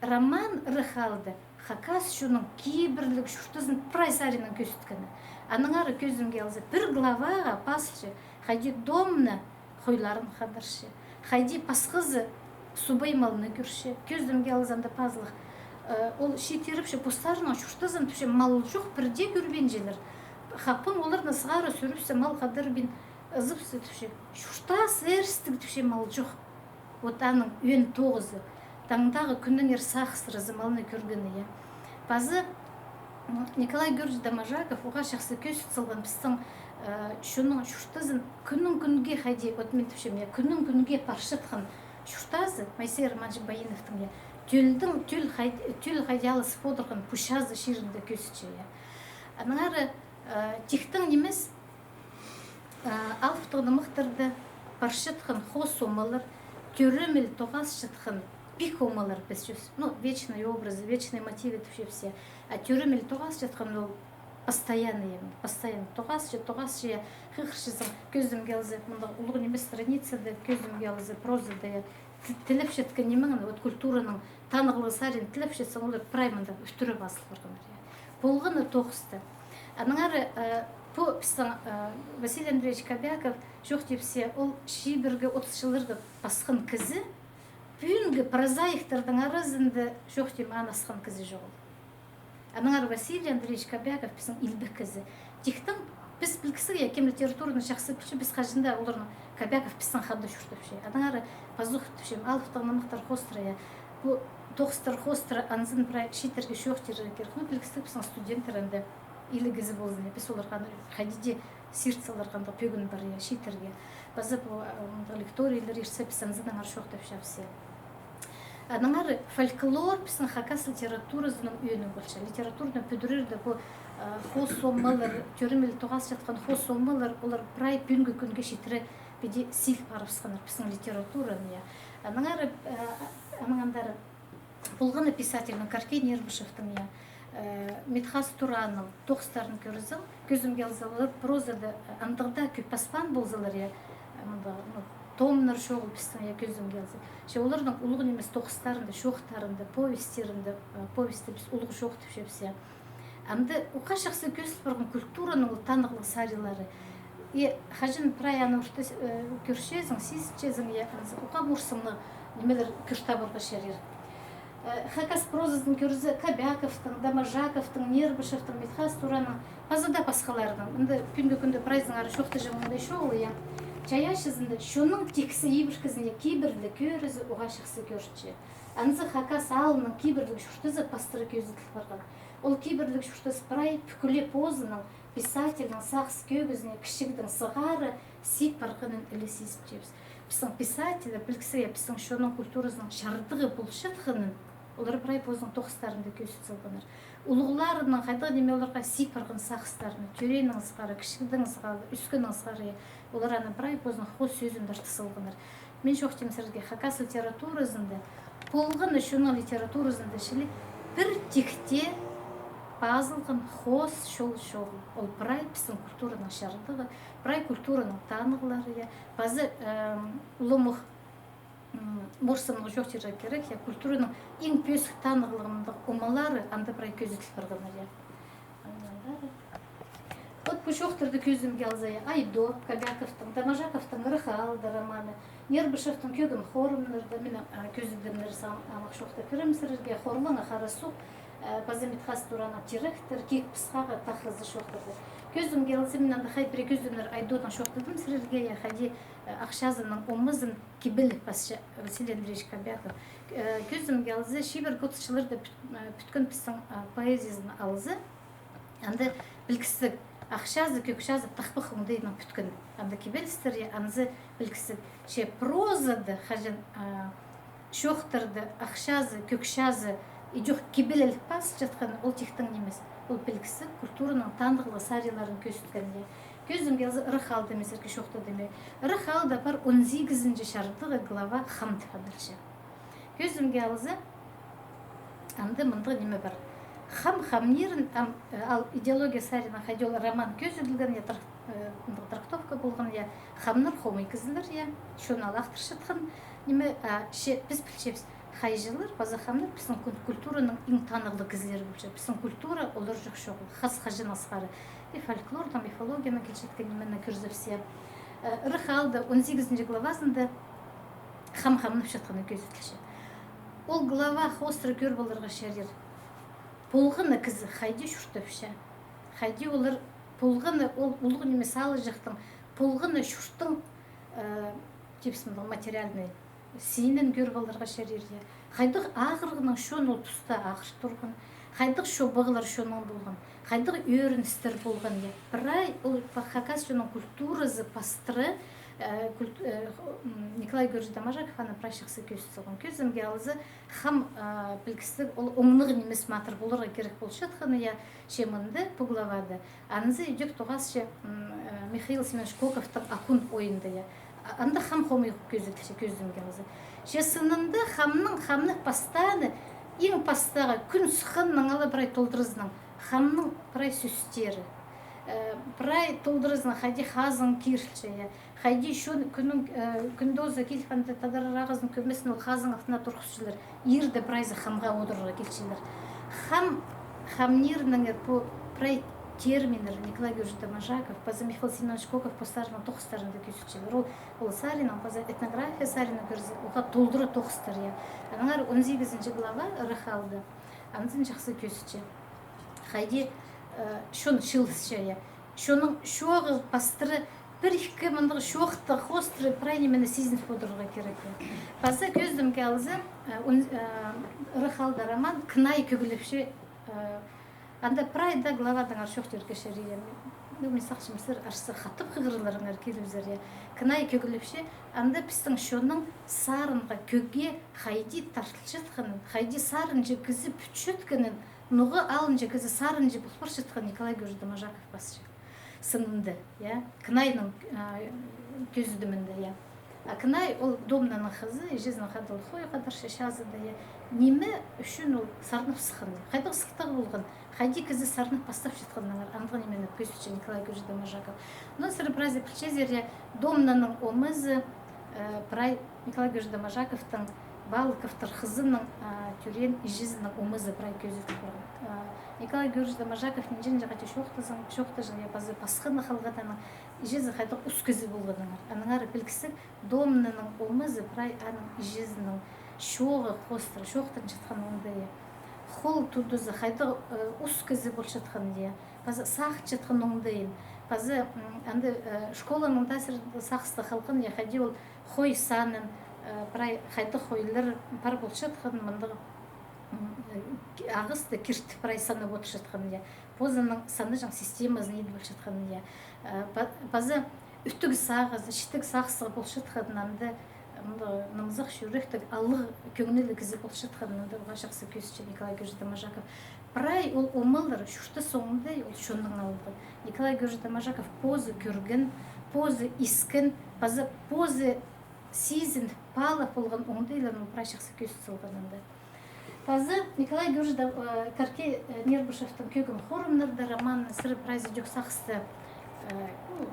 Роман «Ырах аалда» хакас чонның кибірліг чуртазын прай саринаң кӧзіткені. Аннаңар кӧзідімге алза, пір главаға пазылча, хайди домна хойларын хадарча, хайди пасхазы субай малны кӧрче. Кӧзідімге алза, анда пазылых, э, ол чиит ирепче постарының чуртазын, тіпче, мал чох, пірдее кӧрбинчелер. Хапаң оларны сығара сӱріпче, мал хадарбин ызыпча, тіпче. Чуртас ӧрістіг, тіпче, мал чох. Вот аның ӧӧн тоғызы. Таңдағы кӱннеңер сағыстыразы малны кӧргені, я. Паза, м, Николай Георгиевич Доможаков уғаа чахсы кӧзіт салған пістің, э, чонның чуртазын кӱннің кӱнге хайди, вот мин тіпчем, я, кӱннің кӱнге парчатхан чуртазы, Моисей Романович Баиновтың, я, тӧлдең тӧл хай-, тӧл хайди алысып одырған пу чазы чирінде кӧзітче, я. Аннаңар, э, тиктең нимес, Э, алыптығ нымахтарда парчатхан хоос омалар, тӧреміл тоғасчатхан пик омалар піс чӧс. Ну, вечные образы, вечные мотивы тіпчебіс. А тӧремел тоғасчатхан ол постоянный, постоянно тоғасча, тоғасча, хығырчазың, кӧзімге алза, мындағ улуғ ниме страницада, кӧзімге алза, прозада, я, ті-, тілепчеткен нимеңні, вот культураның танығлығы сарин тілепчетсең, олар прай мында ӱстӱре пазыл парғаннар, я. Полғаны тоғысты. Аннаңар, э, пу пістің, э, Василий Андреевич Кобяков, чоохтирға, ол чибіргі отыс чылларда пасхан кізі, пӱӱнгі прозаиктарның аразында, чоохтирға, анаң асхан кізі чоғыл. Аннаңар Василий Андреевич Кобяков пістің илбек кізі. Тиктең піс пілгістіг, я, кем литератураны чахсы пілче, піс хаҷан даа оларны, Кобяков пістің хада чуртапча. Аннаңар пазох тіпчем, алыптығ нымахтар хоостыра, я. Пу тоғыстар хоостыра анзын прай чииттерге чоохтирға кирек. Ну, пілгістіг, пістің студенттер анда иліг кізі ползын, я. Піс оларға хайди даа сирт саларға андағ пӧгін пар, я, чииттерге. Паза пу, а, мындағ лекторийлер иртсе, піс анзынаңар чоохтапчабыс, я. Аннаңар фольклор пістің хакас литературазының ӧӧні полча. Литератураны пӱдірерде пу, а, хоос омалар, тӧремел тоғасчатхан хоос омалар, олар прай пӱӱнгі кӱнге читіре піди сил парыбысханнар пістің литератураны, я. Аннаңар, а, анаң андар полған писательнің, Каркей Нербышевтің, я, э, Митхас Туранның тоғыстарын кӧрзең, кӧзімге алза, олар прозада, э, андағ даа кӧп паспаан ползалар, я, э, мында, ну, томнар чоғыл пістің, я, кӧзімге алза. Че оларның улуғ нимес тоғыстарында, чоохтарында, повестьтерінде, э, повестьті піс улуғ чоох тіпчебіс, я. Анда уғаа чахсы кӧзіл парған культураның ол танығлығ сарилары. И хаҷан прай аны орта, э, кӧрчезің, сизінчезің, я, анзы уғаа морсымнығ нимелер кӧр табарға чарир. Э, хакас прозазын кӧрзе, Кобяковтың, Доможаковтың, Нербышевтің, Митхас Туранның, паза даа пасхаларның. Анда пӱӱнгі кӱнде прайзынаңар чоохтаҷаң оңдай чоғыл, я. Чайаачызында чонның тиксі ибіркізін, я, кибірліг кӧрізі уғаа чахсы кӧрінче. Анзы хакас аалының кибірліг чуртазы пастыра кӧзіділ парған. Ол кибірліг чуртас прай пӱкӱле позының, писательнің сағыс кӧгізіне кічігдең сығара сиит парғанын іле сизінчебіс. Пістің писательлер, пілгістіг, я, пістің чонның культуразының чардығы полчатханын олар прай позының тоғыстарында кӧзіт салғаннар. Улуғларының хайдағ ниме оларға сиит парған сағыстарын, тӧрееннең сығара, кічігдең сығара, ӧскеннең сығара, я, олар аны прай позының хоос сӧзін тарта салғаннар. Мин чоохтим сірерге, хакас литературазында полған, чонның литературазында чіли пір тикте пазылған хоос чол чоғыл. Ол прай пістің культураның чардығы, прай культураның танығлары, я. Паза, эм, улуғ, м, морсымнығ чоохтирға кирек, я, культураның иң пӧзік танығлығының омалары анда прай кӧзіділ парғаннар, я. Вот пу чоохтарды кӧзімге алза, я, Айдо Кобяковтың, Доможаковтың «Ырах аалда» романы, Нербышевтің «Кӧгем хорымнарда», мин, а, кӧзідімнер саң, амох чоохтап пирем сірерге, «Хорлаңа хара суғ», а, паза Митхас Туранның «Тиректер», «Киик пысхағы» тағызы чоохтарды. Кӧзімге алза, мин анда хай пірее кӧзідімнер Айдодаң чоохтадым сірерге, я, хайди, а, ахчазының омазын кибелеп пасча Василий Андреевич Кобяков. Э, кӧзімге алза, чибіргі отыс чылларда пӱт-, э, пӱткен пістің, а, поэзиязын алза, анда пілгістіг, ахчазы, кӧкчазы тахпах оңдайнаң пӱткен. Анда кибелістер, я, анзы пілгістіг. Че прозада хаҷан, а, чоохтарда ахчазы, кӧкчазы идӧк кибелеліп пасчатхан, ол тиктең нимес. Ол пілгістіг, культураның танығлығ сариларын кӧзіткен, я. Кӧзімге алза, «Ырах аалда» мин сірерге чоохтадым, я. «Ырах аалда» пар он сигізінҷі чардығы глава «Хам» тіп адалча. Кӧзімге алза, анда мындағ ниме пар. Хам хамнирын, ам, э, ал идеология саринаң хайди ол роман кӧзіділген, я, трак-, э, мындағ трактовка полған, я, хамнар хомай кізілер, я, чон алахтырчатхан ниме, а, че піс пілчебіс, хайҷылар паза хамнар пістің кул-, культураның иң танығлығ кізілері полча. Пістің культура олар чох чоғыл, хас хаҷаннаң сығара. И фольклорнаң, мифологиянаң килчеткен нимені кӧрзебіс, я. Э, «Ырах аалда» он сигізінҷі главазында хам хамнапчатханы кӧзіділче. Ол глава хоостыра кӧр поларға чарир. Полған на кізі хайди чуртапча. Хайди олар полған на ол улуғ ниме салыҷахтың, полған на чурттың, э, типсімнің материальный синін кӧр поларға чарир, я. Хайдағ ағырығнаң чон ол туста ағыр турған, хайдағ чобағлар чонның полған, хайдағ ӧріністер полған, я. Прай ол па-, хакас чонның культуразы пастыра, э, культ-, э, м, Николай Георгиевич Доможаков аны прай чахсы кӧзіт салған. Кӧзімге алза, хам, э, пілгістіг, ол оңнығ нимес матыр поларға кирек полчатханы, я, че мында, пу главада. Анзы идӧк тоғасча, м, э, Михаил Семёнович Коковтың «Акун» ойында, я. А-, анда хам хомай кӧзіділче, кӧзідімге алза. Че сынында хамның, хамны пастааны, иң пастағы кӱн сыхханнаң ала прай толдыразынаң хамның прай сӧстері. Э, прай толдыразынаң хайди хазың кирілче, я. Хайди чон кӱннің, э, кӱн тооза киліп, анда тадар ағазының кӧмезін ол хазың алтына турғысчалар. Иирде прайзы хамға одырарға килчелер. Хам, хамнирнеңер пу прай терминнер Николай Георгиевич Доможаков, паза Михаил Семёнович Коков постарының тоғыстарында кӧзітчелер. Ол, ол саринаң, паза этнография саринаң кӧрзе, уғаа толдыра тоғыстар, я. Аннаңар он сигізінҷі глава ырах аалда. Анзын чахсы кӧзітче. Хайди, э, чон чыылысча, я. Чонның чооғы пастыра пір-ікі мындағ чоохты хоостыра прай нимені сизініп одырарға кирек, я. Паза кӧзідімге алза, э, ун-, э, ырах аалда роман Кынай кӧглепче, э, анда прай даа главадаңар чоохтирға чарир, я. Ну, мин сағынчам, сірер арса хатап хығырыларыңар килібізер, я. Кынай кӧглепче, анда пістің чонның сарынға, кӧгге хайди тартылчатханын, хайди сарынҷы кізі пӱтчеткенін, ноға алынҷа кізі сарынҷы пол парчатхан Николай Георгиевич Доможаков пасча. Сынында, я, Кынайның, а, кӧзідімінде, я. А Кынай ол Домнаның хызы, іҷезінең хада ол хой хадарча чазыда, я. Ниме ӱчӱн ол сарнап сыххан, я? Хайдағ сыхтағ полған, хайди кізі сарнап пастапчатханнаңар, андағ нимені кӧзітче Николай Георгиевич Доможаков. Ну, сірер прайзы пілчезер, я, Домнаның омазы, э, прай Николай Георгиевич Доможаковтың Балыковтар хызының, а, тӧреен іҷезінің омазы прай кӧзіділ парған. А, Николай Георгиевич Доможаков нинҷе-нинҷе хати чоохтазаң, чоохтаҷаң, я, паза пасханы халғаннаң, іҷезі хайдағ ус кізі полғаннаңар. Аннаңар пілдістіг, Домнаның омазы прай аның іҷезінің чооғы хоостыра чоохтанчатхан оңдайы. Хол тудызы хайдағ, э, ус кізі полчатхан, я. Паза сағынчатхан оңдайын. Паза, м, анда, э, школаның даа сірер сағыста халған, я, хайди ол хой санын, э, прай хайдағ хойлар пар полчатхан, мындағ, м, э, ағасты киртіп прай санап одырчатхан, я. Позының санаҷаң системазын ит полчатхан, я. Э, па-, паза ӱттіг сағызы, читіг сағызы полчатхан, анда, м, нымзах чӱректіг, алығ кӧңніліг кізі полчатхан, анда уғаа чахсы кӧзітче Николай Георгиевич Доможаков. Прай ол омалар чуртас оңдай ол чонның алды. Николай Георгиевич Доможаков позы кӧрген, позы искен, паза позы сизін паалап полған оңдайларын ол прай чахсы кӧзіт салған анда. Паза Николай Георгиевич Дом-, э, Каркей, э, Нербышевтің «Кӧгім хорамнарда» романын сірер прайзы идӧк сағыста, э, ну,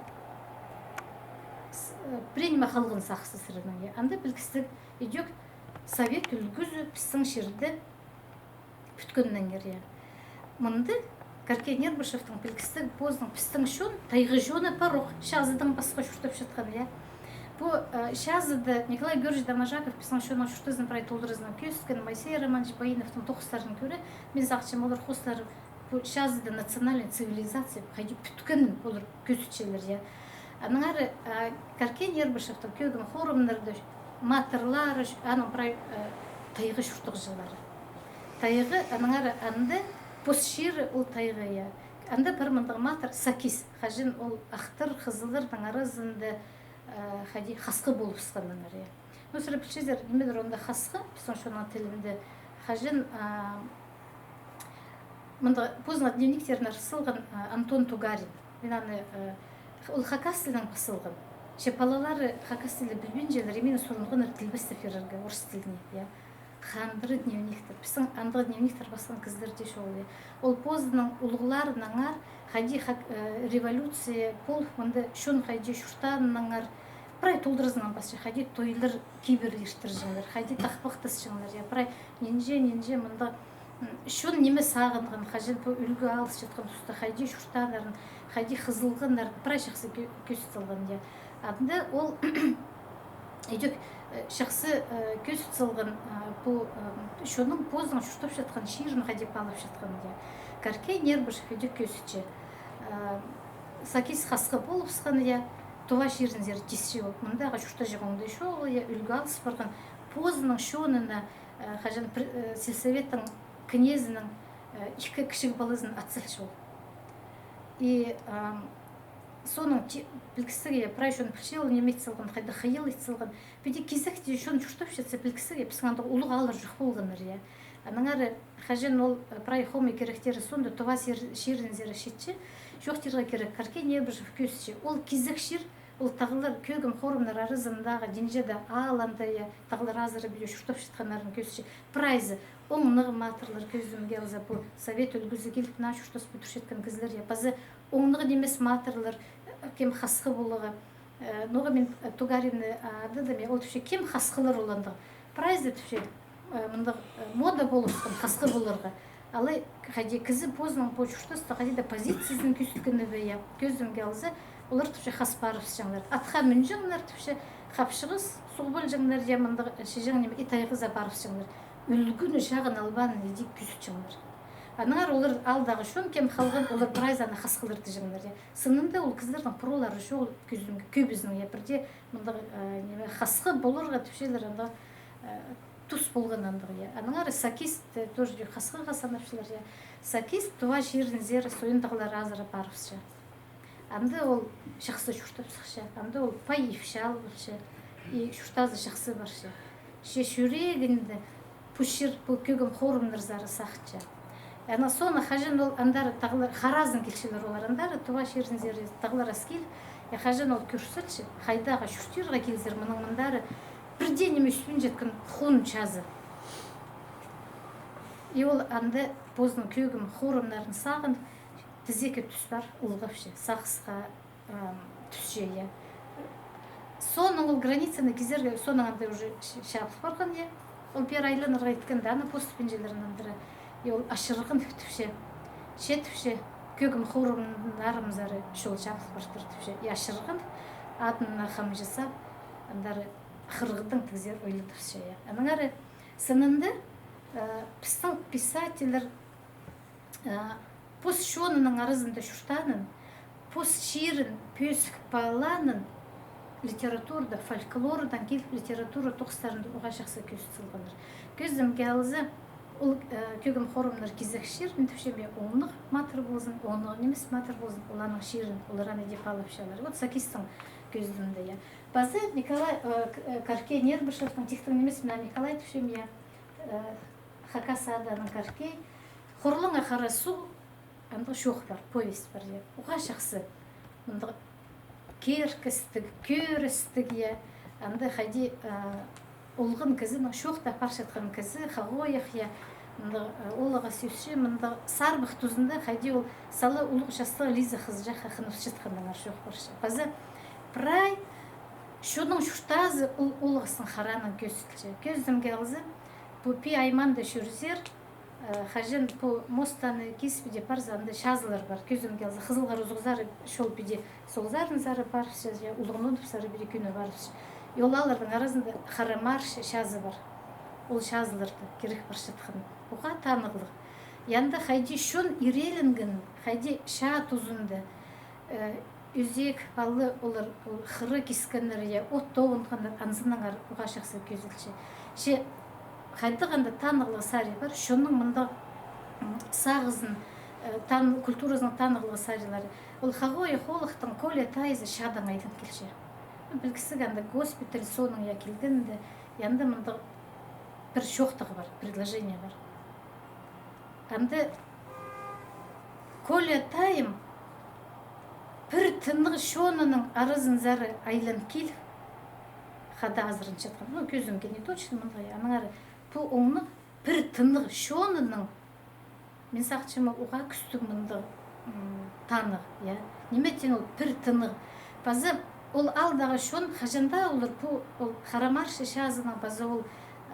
с-, э, пірее ниме халған сағыста сірернің, я. Анда пілдістіг, идӧк совет ӱлгӱзі пістің чирде пӱткеннеңер, я. Мында Каркей Нербышевтің пілдістіг позының пістің чон, тайға чоны пар ох, чазыдаң пасха чуртапчатхан, я. Пу, э, чазыда Николай Георгиевич Доможаков пістің чонның чуртазын прай толдыразынаң кӧзіткен, Моисей Романович Баиновтың тоғыстарын кӧре, мин сағынчам, олар хоостыра пу чазыда национальный цивилизация хайди пӱткенін олар кӧзітчелер, я. Аннаңар, э, Каркей Нербышевтің «Кӧгім хорамнарда» матырлары, аның прай, э, тайға чуртағҷылары. Тайға, аннаңар анда пос чирі ол тайға, я. Анда пар мындағ матыр Сакис, хаҷан ол ахтар, хызылларның аразында, э, хайди хасхы полыбысханнаңар, я. Ну, сірер пілчезер, нимедір онда хасхы, пістің чонның тілінде, хаҷан, а, мында позының дневниктерін ырах салған, а, Антон Тугарин. Мин аны, э, ол хакас тілінең пас салған. Че палалары хакас тілі пілбинчелер, и мині сурынғаннар тілбестеп пирерге орыс тіліне, я. Хандыра дневниктер. Пістің андағ дневниктер пасхан кізілер дее чоғыл, я. Ол позының улуғларынаңар хайди хак-, э, революция пол, мында чон хайди чуртааннаңар, прай толдыразынаң пасча, хайди тойлар кибір иртірҷеңнер, хайди тахпахтасчаңнар, я, прай нинҷе, нинҷе мында, м, чон ниме сағынған, хаҷан пу ӱлгӱ алысчатхан туста хайди чуртааннарын, хайди хызылғаннарын прай чахсы кӧ-, кӧзіт салған, я. Анда ол идӧк, э, чахсы, э, кӧзіт салған, э, пу, э, чонның позының чуртапчатхан чирін хайди паалапчатхан, я. Каркей Нербышев идӧк кӧзітче. Э, Сакис хасхы полыбысхан, я, Тува чирінзер тисче ол. Мындағы чуртаҷаң оңдай чоғыл, я, ӱлгӱ алыс парған. Позының чонына, э, хаҷан пір-, э, сельсоветтің кнезінің, э, ікі кічіг палазын ат салча ол. И, ам, соның ти-, пілдістіг, я, прай чон пілче ол ниме ит салған, хайдағ хыйал ит салған. Піди кизекте чон чуртапчатса, пілдістіг, я, пістің андағ улуғ ааллар чох полғаннар, я. Аннаңар хаҷан ол, э, прай хомай киректері соонда Тува чир-, чирінзер читче, чоохтирға кирек, Каркей Нербышев кӧзітче. Ол кизек чир Ол тағлар, кӧгім хорымнар аразындағы Динҷеде аалларында, я, тағлар азыра піле чуртапчатханнарын кӧзітче. Прайзы оңнығ матырлар, кӧзімге алза, пу совет ӱлгӱзі киліп, наа чуртаспин турчатхан кізілер, я. Паза оңнығ нимес матырлар, э, кем хасхы поларға. Э, ноға мин, э, Тугаринны, а, ададым, я, ол тіпче, кем хасхылар ол андағ. Прайзы тіпче, э, мындағ, э, мода полыбысхан хасхы поларға. Алай хайди кізі позының пу чуртаста хайди даа позициязын кӧзіткені бе, я, кӧзімге алза, олар тіпче хас парыбысчаңнар. Атха мӱнҷеңнер тіпче, хапчығыс суғ полҷаңнар, я, мындағ, э, чіҷең ниме, ит айғыза парыбысчаңнар. Ӱлгӱні чағын албаанын иди кӧзітчеңнер. Аннаңар олар аалдағы чон кем халған, олар прайзы аны хасхылар тіҷеңнер, я. Сынында ол кізілернің пурулары чоғыл, кӧзімге, кӧбізінің, я, пірдее мындағ, э, ниме, хасхы поларға тіпчелер, андағ, э, тус полған андағ, я. Аннаңар сакист, э, тоже хасхыға санапчалар, я. Сакист Тува чирінзер Сойын тағлар азыра парыбысча. Анда ол чахсы чуртапсыхча, анда ол пай ипчі алыбысча, и чуртазы чахсы парча. Че чӱрегінде пу чир, пу кӧгім хорымнарзар сағынча. Ана соны хаҷан ол андар тағлар, харазын килчелер олар андар, Тува чирінзер тағлар ас кил, я, хаҷан ол кӧрчелче, хайдағ чуртирға килзер, мының мындар пірдее ниме ӧспинчеткен хун чазы. И ол анда позының кӧгім хорымнарын сағын, тізеке тӱс пар, ылғапча, сағысха, ам, тӱсче, я. Соонаң ол границаны кизерге, соонаң анда уже ч-, чабыл парған, я. Ол пеер айланарға иткенде, аны поступинчелерін андыра. И ол ачырған тіпче. Че тіпче, кӧгім хорымнарымзар чол чабыл партыр тіпче. И ачырған, адына хамҷы сап, андар хырғыдаң тігзер ойландырча, я. Аннаңар сынында, э, пістің писательлер, э, пос чонының аразында чуртаанын, пос чирін пӧзік паалаанын литературада, фольклордаң киліп, литература тоғыстарында уғаа чахсы кӧзіт салғаннар. Кӧзімге алза, ол, э, кӧгім хорымнар кизек чир, мин тіпчем, я, оңнығ матыр ползын, оңнығ нимес матыр ползын, оларның чирін, олар аны дее паалапчалар. Вот сакистің кӧзідімде, я. Паза Николай, э, К-, э, Каркей Нербышевтің тихтің нимес, мына Николай тіпчем, я, э, Хакас аданың Каркей. Хорлаңа хара суғ, андағ чоох пар, повесть пар, я. Уғаа чахсы. Мындағ киркестіг, кӧрістіг, я. Анда хайди, а, олған кізінің, чоохтап парчатхан кізі, хағоях, я. Мындағ, а, олаға сӧсче, мындағ сарбах тузында хайди ол сала улуғ частығ Лиза хызыҷахха хыныбысчатханнаңар чоох парча. Паза прай чонның чуртазы ол олғастың харанаң кӧзітілче. Кӧзімге алза, пу Пии аймаанда чӧрзер, э, хаҷан пу мостаны кис піди парза, анда чазылар пар. Кӧзімге алза, Хызыл Хара узуғзар, чол піди солзарынзар парыбысча, я, Улуғ Нудупсар піди кӧні парыбысча. И ол аалларның аразында Хара Марш чазы пар. Ол чазыларда кирек парчатхан. Уғаа танығлығ. И анда хайди чон ирееленген, хайди чаа тузында, э, ӧзек, паллы олар, ол хыра кискеннер, я, от тоғынғаннар, анзынаңар уғаа чахсы кӧзіділче. Че хайдағ анда танығлығ сари пар, чонның мындағ, м, сағызын, э, тан-, культуразының танығлығ сарилары. Ол хағоях оолахтың Коля тайзы чаадаң айлан килче. Пілгістіг, анда госпиталь соонаң, я, килгенде, я, анда мындағ пір чоохтағ пар, предложение пар. Анда Коля тайым пір тынығ чонының аразынзар айлан киліп, хада азыранчатхан. Ну, кӧзімге не точно, мындағ, я, аннаңар пу оңнығ пір тынығ чонының, мин сағынчам, уғаа кӱстіг мындағ, м, танығ, я. Ниме теен ол пір тынығ. Паза ол аалдағы чон, хаҷан даа олар пу, ол Хара Марш чазының, паза ол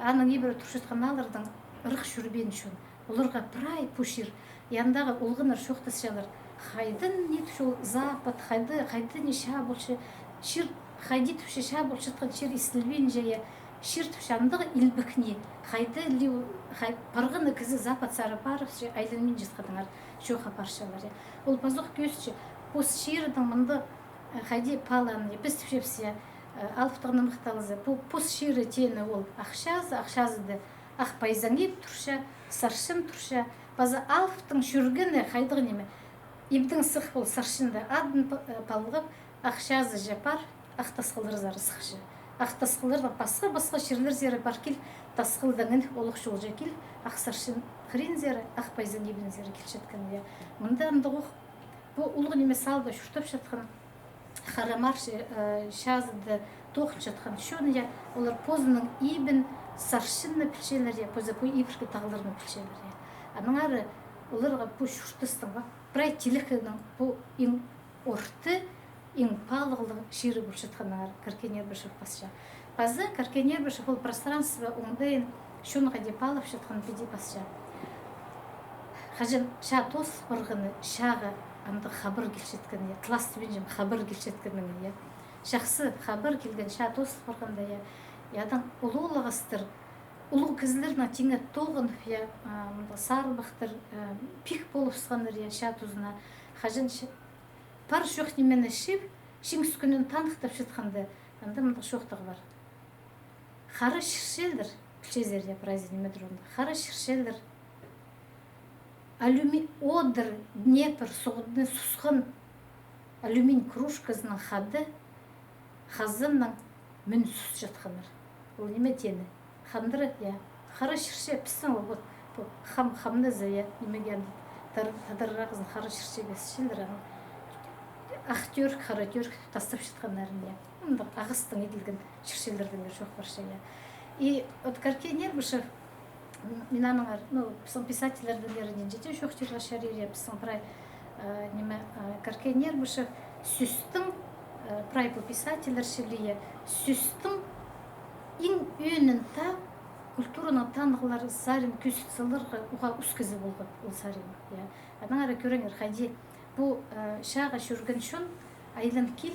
аның ибіре турчатхан ааллардаң ырах чӧрбеен чон. Оларға прай пу чир. И андағы олғаннар чоохтасчалар. Хайдаң ни тіпче ол Запад, хайда, хайдаң ни чаа полча, чир, хайди тіпче чаа полчатхан чир истілбинче, я, чир тіпче андағ илбек ни, хайда ли, хай-, парғаны кізі Западсар парыбысча, айланминчатханнаңар чоох апарчалар, я. Ол пазох кӧзітче, пос чирінің мындағ, э, хайди паалаанын, я, піс тіпчебіс, я, э, алыптығ нымахталза, пу пос чирі теені ол ах чазы, ах чазыда ах пайзаң иб турча, сарчын турча, паза алыптың чӧргені хайдағ ниме. Ибдең сых пол сарчында адын па-, э, палғап, ах чазы ча пар, ах тасхылларзар сыхча. Ах тасхыллардаң пасха-пасха чирлерзер пар кил, тасхылдаң ін олох чолҷа кил, ах сарчын хыринзар, ах пайзаң ибінзер килчеткен, я. Мында андағ ох, пу улуғ ниме салда чуртапчатхан Хара Марш, э, чазыда тоғынчатхан чон, я, олар позының ибін сарчынны пілчелер, я, позы пу ибіркі тағларны пілчелер, я. Аннаңар оларға пу чуртастың, ва, прай тилігінің пу иң орты, иң палығлығ чирі полчатханнаңар Каркен Эрбышев пасча. Паза Каркен Эрбышев ол пространство оңдайын чонға даа паалапчатхан піди пасча. Хаҷан чаа тоозыл парғаны, чааға андағ хабар килчеткен, я, тлас тибинчем, хабар килчеткеннең, я. Чахсы хабар килген, чаа тоозыл парғанда, я. Ядаң улуғ ағастар, улуғ кізілернең тиңе тоғынып, я, а, мындағ сарбахтар, а, пик полыбысханнар, я, чаа тузына. Хаҷан ча-, пар чох нимені чыып, Чиңіс кӱнін таныхтапчатханда, анда мындағ чоохтағ пар. Хара чірчелер, пілчезер, я, прайзы ниме турғанда. Хара чірчелер. Алюми-, одыр Днепр суғда сусхан алюминь кружказынаң хада хазаннаң мӱн сусчатханнар. Ол ниме теені? Хандыра, я. Хара чірче пістің ол, вот, пу хам, хамназа, я, нимеге анда тар-, тадаррағызын хара чірче пасчалар, аның ах тӧрік, хара тӧрік тастапчатханнарын, я. Мындағ ағастаң иділген чірчелердеңер чоох парча, я. И вот Каркен Эрбышев, м, мин аннаңар, ну, пістің писательлердеңер нинҷе дее чоохтирға чарир, я, пістің прай, э, ниме, э, Каркен Эрбышев сӧстің, э, прай пу писательлер чіли, я, сӧстің иң ӧӧнін таа культураның танығлары сарин кӧзіт саларға уғаа ӱс кізі полған ол сарин, я. Аннаңар кӧріңер, хайди пу, э, чааға чӧрген чон айлан кил,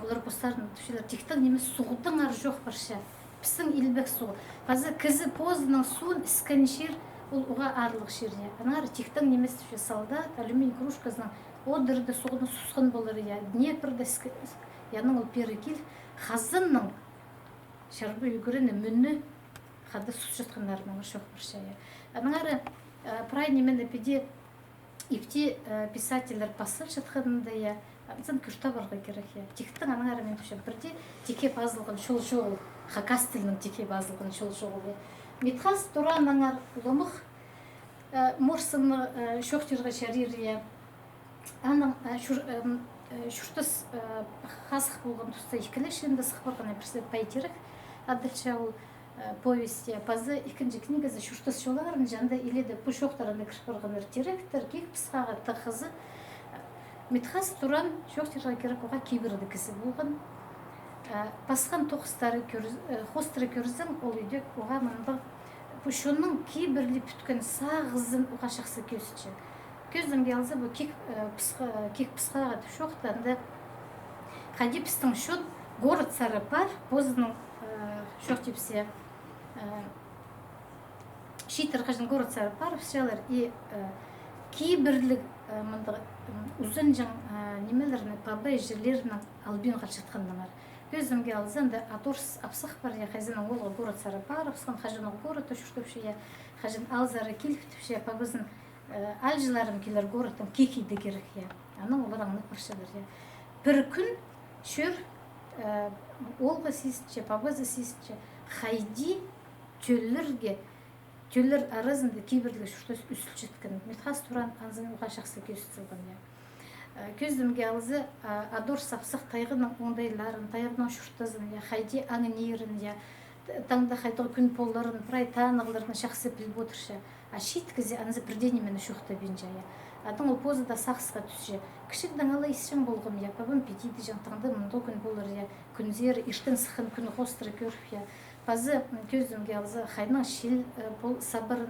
олар постарын тіпчелер, тиктең нимес суғдаңар чоох парча. Пістің илбек суғ. Паза кізі позының суун іскен чир, ол уғаа аарлығ чир, я. Аннаңар тиктең нимес тіпче, солдат алюминь кружказынаң одырда суғда сусхан полар, я. Днепрда іске-, я, анаң ол пеер кил, хазаннаң чарба ӱгрені, мӱнні хада сусчатханнарынаң чоох парча, я. Аннаңар, э, прай нимені піди ипти, э, писательлер пасчатханында, я, анзын кӧр табарға кирек, я. Тиктең аннаңар мин тіпчем, пірдее тикке пазылған чол чоғыл, хакас тілінең тикке пазылған чол чоғыл, я. Митхас Тураннаңар уламох, э, морсымны, э, чоохтирға чарир, я. Аның, э, чур-, эм, э, чуртас, э, хазых полған туста ікіле чыындазы парған, пірсі «Пай тирек» адалча ол, э, повесть, я. Паза ікінҷі книгазы «Чуртас чолларынҷа», анда иледе пу чоохтар анда кір парғаннар: тиректер, киик пысхағы, тағызы. Митхас Туран, чоохтирға кирек, уғаа кибірліг кізі полған. Э, пасхан тоғыстары кӧр-, э, хоостыра кӧрзең, ол идӧк уғаа мындағ, пу чонның кибірлі пӱткен сағызын уғаа чахсы кӧзітче. Кӧзідімге алза, пу киик, э, пысха-, киик пысхағы тіп чоохта, анда хайди пістің чон городсар пар, позының, э, чоохтирза, э, чииттер хаҷан городсар парыбысчалар, и, э, кибірліг, э, мындағ, м, узанҷаң, э, нимелерні, паба-іҷелернең албин халчатханнаңар. Кӧзідімге алза, анда Адорс апсах пар, я, хайзының оолғы городсар парыбысхан, хаҷан ол городта чуртапча, я, хаҷан аалзар киліп тіпче, пабазын, э, аалҷыларым килер городтаң, киик иде кирек, я. Анаң олар аңнап парчалар, я. Пір кӱн чӧр, э, оолғы сизінче, пабазы сизінче, хайди тӧллерге, тӧллер аразында кибірліг чуртас ӱзілчеткен. Митхас Туран анзын уғаа чахсы кӧзіт салған, я. Э, кӧзідімге алза, а, Адорс апсах тайғаның оңдайларын, тайғаның чуртазын, я, хайди аңнирын, я, т-, таңда хайдағ кӱн поларын, прай танығларны чахсы піліп одырча. А чиит кізі анзы пірдее нимені чоохтабинча, я. Анаң ол позы даа сағысха тӱсче. Кічігдең алай исчең полғам, я, пабам піди идіҷең, таңда мындағ кӱн полар, я, кӱнзер, иртен сыххан кӱн хоостыра кӧріп, я. Паза, м, кӧзідімге алза, хайдаң чил, э, пол сабарын,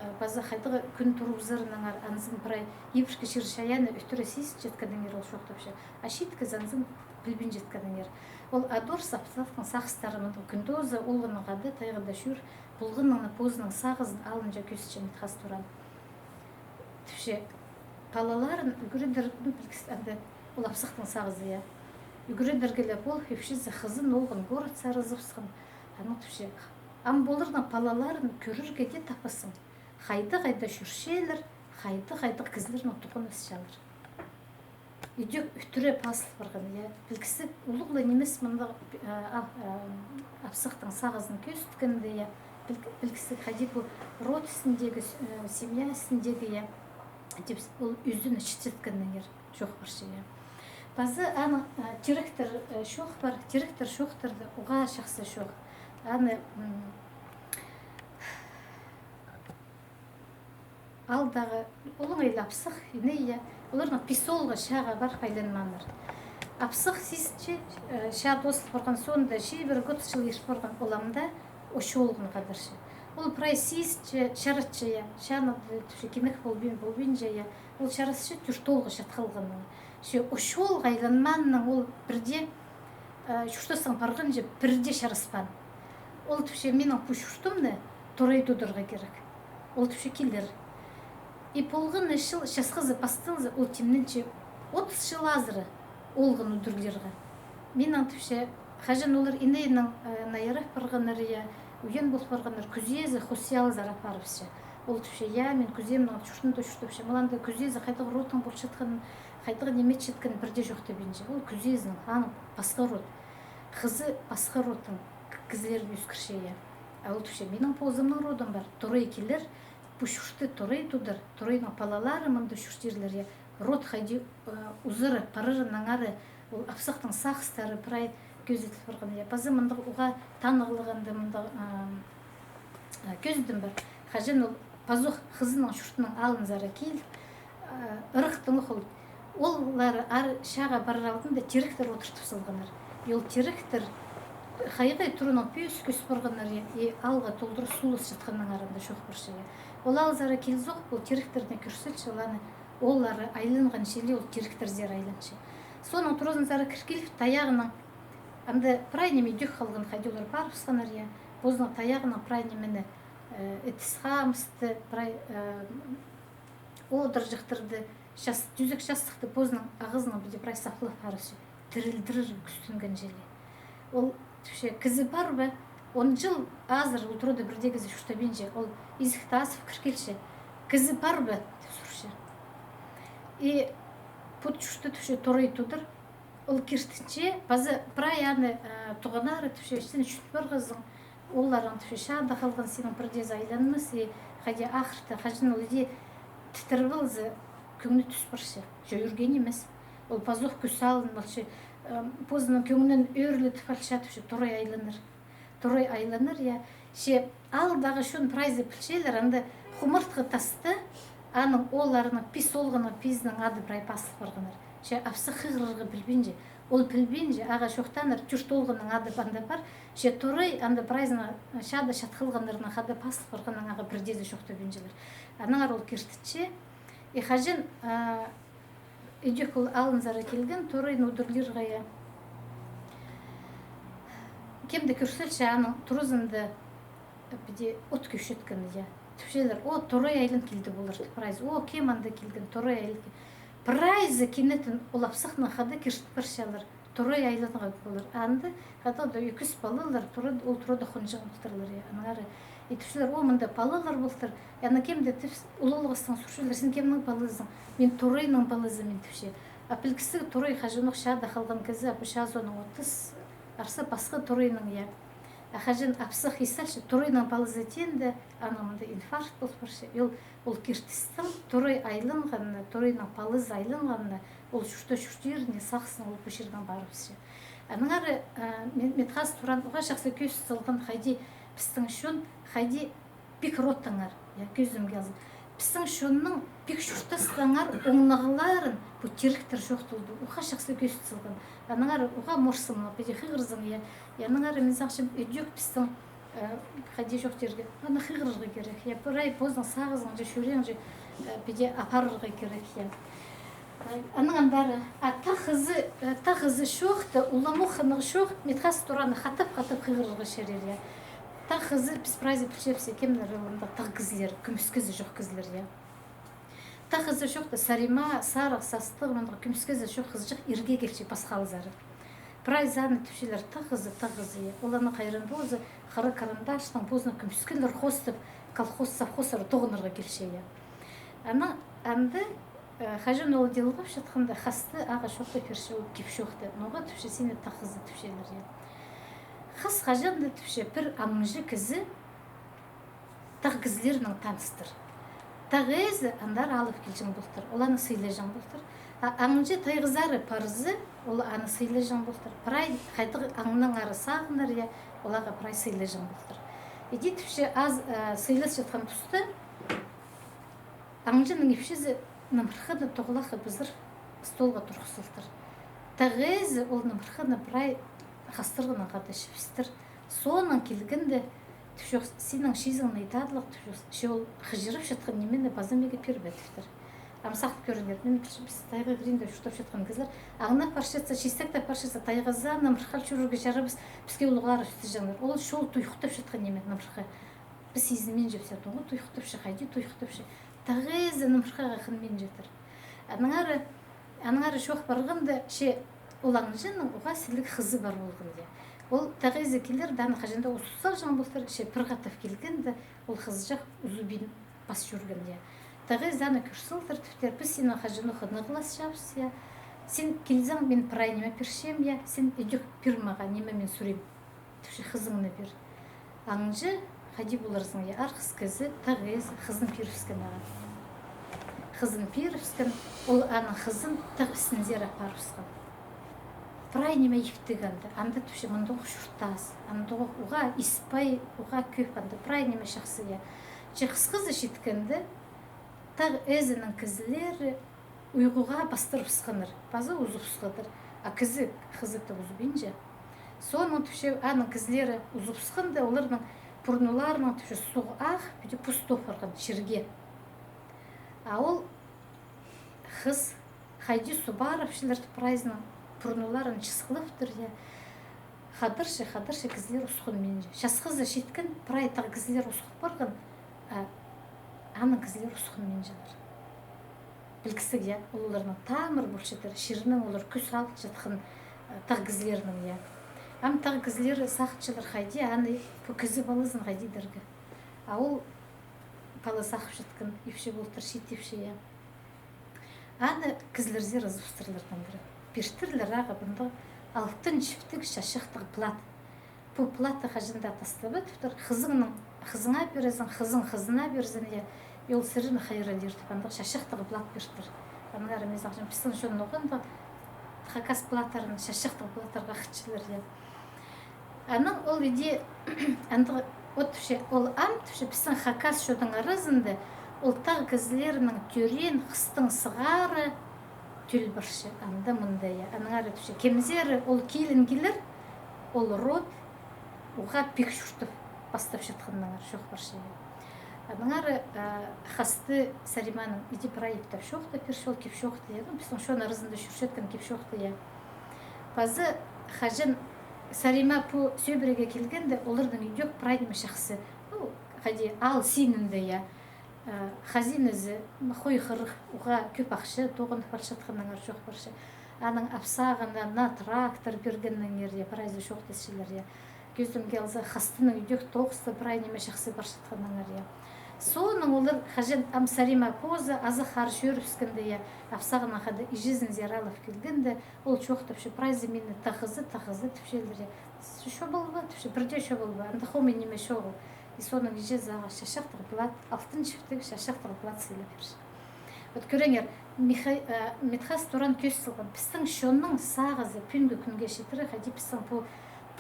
э, паза хайдағ кӱн турыбызарынаңар анзын прай ибіркі чир-чайаанны ӧтіре сизінчеткеннеңер ол чоохтапча. А чиит кізі анзын пілбинчеткеннеңер. Ол Адорс апсахтың сағыстары мындағ: кӱн тооза, олғаннаң хада тайғада чӧр, полғаннаң на позының сағызын алынҷа кӧзітче Митхас Туран. Тіпче, палаларын ӱгредер, ну, пілдістіг, анда ол апсахтың сағызы, я. Ӱгредерге ле пол, ипчізі хызын, олған городсар ызыбысхан. Анаң тіпче, ам поларның палаларын кӧрерге дее таппассың. Хайда-хайда чӧрчелер, хайдағ-хайдағ кізілернең тоғынысчалар. Идӧк ӧтіре пазыл парған, я. Пілдістіг, улуғ ла нимес мындағ, а, а, а, апсахтың сағызын кӧзіткенде, я. Піл-, пілдістіг, хайди пу род істіндегі, э, семья істіндегі, я. Тіп, ол ӱзін чітчеткеннеңер чоох парча, я. Паза аның, а, тиректер, э, чоох пар, тиректер чоохтарда уғаа чахсы чоох. Аны, м, аалдағы улуғ ла апсах, ине, я, оларның пис оолғы чааға парып айланмааннар. Апсах сизінче, э, чаа тоозыл парған соонда, чибіргі отыс чыл ир парған ол амды ӱс оолғын хадарча. Ол прай сизінче чаратча, я, чааны, э, тіпче, кинек полбин, полбинча, я, ол чарасча тӧрт оолғы чат халғаннаң. Че ӱс оолғы айланмааннаң ол пірдее, э, чуртаснаң парғанҷа пірдее чараспаан. Ол тіпче, минің пу чуртымны торай тударға кирек. Ол тіпче, килер. И полған на чыл часхазы пасталза, ол тимненче отыс чыл азыра оолғын удурлирға. Минің тіпче, хаҷан олар инейнең, э, найрап парғаннар, я, уян пол парғаннар, кӱзезі хости алзар апарыбысча. Ол тіпче, я, мин кӱземнің чуртында чуртапчам. Ол анда кӱзезі хайдағ родтаң полчатханын, хайдағ ниме итчеткенін пірдее чоохтабинча. Ол кӱзезінің, аның пасха род. Хызы пасха родтың к-, кізілерін ӧскірче, я. А ол тіпче, минің позымның родым пар, торай килер, пу чуртты торай тудар, торайның палалары мында чуртирлар, я. Род хайди, э, узара парарынаңар ол апсахтың сағыстары прай кӧзіділ парған, я. Паза мындағ уғаа таныхтығ анда мындағ, э, э, кӧзідім пар. Хаҷан ол пазох хызының чуртының алнынзар киліп, э, ырахтаң ол, олар аар чааға парар алдында тиректер одыртып салғаннар. И ол тиректер хайығ турынаң пӧзік ӧс парғаннар, я, и аалға толдыра сулас чатханнаңар анда чоох парча, я. Ол алзар килзох, ол тиректерні кӧрзелче, оларның ооллары айланған чіли ол тиректерзер айланча. Соонаң туразынзар кір киліп, тайағынаң, анда прай ниме идӧк халған, хайди олар парыбысханнар, я. Позының тайағынаң прай нимені, э, ідіс-хамысты, прай, э, одырҷахтарды, час-, тӱзек частыхты позының ағазынаң піди прай саплап парыбысча, тірілдірер кӱстенген чіли. Ол тіпче, кізі пар ба? Он чыл азыра ол турада пірдее кізі чуртабинча, ол изекті азып кір килче. Кізі пар ба? Тіп сурча. И пу чуртты тіпче торай тудар, ол киртінче, паза прай аны, э, туғаннары тіпче, син чӱн парғазың, оолларың тіпче, чаада халған, синің пірдеезі айланмас, и хайди ахырда, хаҷан ол иди тітіріп алза, кӧңні тӱс парча. Че ӱрген нимес. Ол пазох кӱс алын полча, э, позының кӧңнін ӧрледіп алча, тіпче, торай айланар. Торай айланар, я. Че аалдағы чон прайзы пілчелер, анда хумартхы таста аның оолларының пис оолғының пизінің ады прай пазыл парғаннар. Че апсах хығырарға пілбинче. Ол пілбинче, ағаа чоохтааннар, тӧрт оолғының ады анда пар. Че торай анда прайзының чаада чат халғаннарның ады пазыл парғанын ағаа пірдеезі чоохтабинчалар. Аннаңар ол киртінче. И хаҷан, а, идӧк ол алынзар килген, торайны удурлирға, я. Кем дее кӧрзелче, аның туразында, э, піди от кӧрчеткен, я. Тіпчелер, о, торай айлан килді полар, тіп прайзы. О, кем анда килген, торай айлан кил-, прайзы кинетін ол апсахнаң хада киртіп парчалар. Торай айланған полар. Анда хайдағ-да ӱс палалар тура, ол турада хонҷаң полтырлар, я. Аннаңар и тіпчелер, о, мында палалар полтыр. Ана кем дее тіп, улуғластаң сурчалар, син кемнің палазызың? Мин торайның палазымин, тіпче. А пілгістіг, торай хаҷанох чаада халған кізі, а пу чаа соонаң отыс арса пасха торайның, я. А хаҷан апсах ис алча, торайның палазы теенде, аның мында инфаркт пол парча. И ол, ол киртістің торай айланғанына, торайның палазы айланғанына, ол чуртта чуртирына сағыснаң ол пу чирдең парыбысча. Аннаңар, а, мин, Митхас Туран уғаа чахсы кӧзіт салған, хайди пістің чон, хайди пик родтаңар, я, кӧзідімге алза. Пістің чонның пик чуртастаңар оңнағларын пу тиректер чоохталды, уғаа чахсы кӧзіт салған. Аннаңар уғаа морсымны, піди хығырзаң, я, я, аннаңар мин сағынчам, идӧк пістің, э, хайди чоохтирға, аны хығырарға кирек, я, прай позының сағызынҷа, чӱреенҷе, э, піди апарарға кирек, я. Анаң андар, а, тағызы, э, тағызы чоохта, уламох хынығ чоох, Митхас Тураны хатап-хатап хығырарға чарир, я. Тағызы, піс прайзы пілчебіс, кемнер оларның тағ кізілер, кӱмӱс кізі чох кізілер, я. Тағызы чоохта сарима, сарығ састығ, мындағ кӱмӱс кізі чох хызыҷах ирге килче пасхалзар. Прайзы аны тіпчелер тағызы, тағызы, я. Ол аны хайран полза, хара карандаштаң позының кӱмӱскелер хоостап, колхоз, совхозтар тоғынарға килче, я. Ана анда, э, хаҷан ол иділіп чатханда, хасты ағаа чоохтап пирче, ол кип-чоохты. Ноға тіпче, сині тағызы тіпчелер, я. Хас хаҷан даа тіпче, пір амҷы кізі тағ кізілернең таныстыр. Тағ ээзі андар алып килҷең полтыр, ол аны сыйлаҷаң полтыр. А аңҷы тайғазары парза, ол аны сыйлаҷаң полтыр. Прай хайдағ аңнаңар сағынар, я, оларға прай сыйлаҷаң полтыр. Иди тіпче, аз, э, сыйласчатхан туста, аңҷының ипчізі нымырханы тоғылахха пызыр столға турғызылтыр. Тағ ээзі ол нымырханы прай хастырғаннаң хада чібістір. Соонаң килгенде, тіпче, синің чизіңні идадылығ, тіпче, че ол хыҷырапчатхан нимені паза меге пирбе, тіптір. Ам сағын кӧріңер, мин пілчем, піс тайға кіринде чуртапчатхан кізілер. Аңнап парчатса, чистектеп парчатса, тайғазы, нымырхал чӧрерге чарабас, піске улуғ аар ӱстеҷеңнер. Ол чол туйыхтапчатхан ниме, нымырха. Піс изінминчебіс, я, тоғы туйыхтапча, хайди туйыхтапча. Тағ ээзі нымырхаға хынминчатыр. Аннаңар, аннаңар чоох парғанда, че ол аңҷының уғаа сіліг хызы пар полған, я. Ол тағ ээзі килерде, аны хаҷан даа узуп салҷаң полтыр, че пір хатап килгенде, ол хызыҷах узубин пас чӧрген, я. Тағ ээзі аны кӧр салдыр, тіптір, піс синең хаҷанох ныгласчабыс, я. Син килзең, мин прай ниме пирчем, я. Син ідӧк пир мағаа, ниме мин сурим. Тіпче, хызыңны пир. Аңҷы, хайди поларзың, я, арғыс кізі, тағ ээзі, хызын пирібіскен ағаа. Хызын пирібіскен, ол аның хызын тағ істінзер апарыбысхан. Прай ниме иптіг анда, анда тіпче, мындағох чуртас, андағох уғаа ис пай, уғаа кӧп анда, прай ниме чахсы, я. Че хысхызы читкенде, тағ ээзінің кізілері уйғуға пастырыбысханнар, паза узубысханнар, а кізі хызыны узубинча. Соонаң тіпче, аның кізілері узубысханда, оларның пурнуларынаң тіпче суғ ағып, піди пус топ парған чирге. А ол хыс хайди субарапчалар, прайзының пурнуларын чысхылаптыр, я. Хадарча, хадарча, кізілер усхунминча. Часхызы читкен, прай тағ кізілер усхыл парған, а аның кізілер усхунминчалар. Пілдістіг, я, оларның тамыр полчатыр, чирінең олар кӱс алчатхан, а, тағ кізілернің, я. Ам тағ кізілері сағынчалар, хайди аны, пу кізі палазын хайди идерге. А ол пала сағып чатхан ипчі полтыр, чиит ипчі, я. Аны кізілерзер ызыбыстырлар тандыра. Пиртірлер ағаа мындағ алтын чіптіг чачахтығ плат. Пу платты хаҷан даа тастабадыптыр. Хызыңның хызыңа пирерзің, хызың хызына пирерзің, я, и ол сірерні хайраллир тіп, андағ чачахтығ плат пиртір. Аннаңар мин сағынчам, пістің чон ноға андағ хакас платтарын чачахтығ платтарға хынчалар, я. Анаң ол иди, андағ, от тіпче, ол ам тіпче, пістің хакас чонның аразында ол тағ кізілернің тӧреен хыстың сығара тӧл парча, анда-мында, я. Аннаңар тіпче, кемзер ол килін килер, ол род уғаа пик чуртап пастап чатханнаңар чоох парча, я. Аннаңар, а, хасты Сариманың иди прай иптеп чоохтап пирче, ол кип-чоохты, я. Ну, пістің чон аразында чӧрчеткен кип-чоохты, я. Паза хаҷан Сарима пу Сӧбірее килгенде, оларның идӧк прай ниме чахсы. Ну, хайди, аал синінде, я. Э, хазиназы, м, хой-хырых, уғаа кӧп ахча тоғынып парчатханнаңар чоох парча. Аның апсағына наа трактор пиргеннеңер, я, прайзы чоохтасчалар, я. Кӧзідімге алза, хастының идӧк тоғыста прай ниме чахсы парчатханнаңар, я. Соонаң олар хаҷан ам Сарима позы азах аар чӧрібіскенде, я, апсағынаң хада іҷезінзер алып килгенде, ол чоохтапча, прайзы мині тағызы, тағызы тіпчелер, я. Чо полба, тіпче, пірдее чо полба, анда хомай ниме чоғыл. И соонаң іҷезі ағаа чачахтығ плат, алтын чіптіг чачахтығ плат сыйлап пирче. Вот кӧріңер, Миха-, э, Митхас Туран кӧзіт салған, пістің чонның сағызы пӱӱнгі кӱнге читіре, хайди пістің пу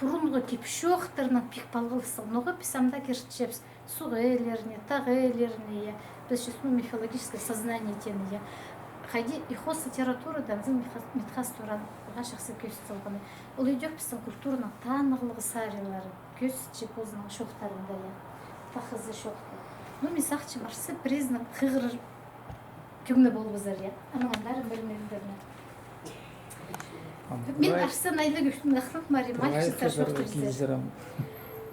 пурунғы кип-чоохтарның пик палғалыстығ. Ноға піс ам даа киртчебіс суғ ээлеріне, тағ ээлеріне, я, піс честно мифологическое сознание теені, я. Хайди и хос литературада анзын Митха-, Митхас Туран уғаа чахсы кӧзіт салған. Ол идӧк пістің культураның танығлығ саринларын кӧзітче позының чоохтарында, я. Тағызы чоохты. Ну, мин сағынчам, арса, пірезінің хығырар кӧңні полбазар, я. Анаң андар пілмеендер ме. Мин арса найлы кӧптің ахлап, ма, ремаркчы чоохтап килзер.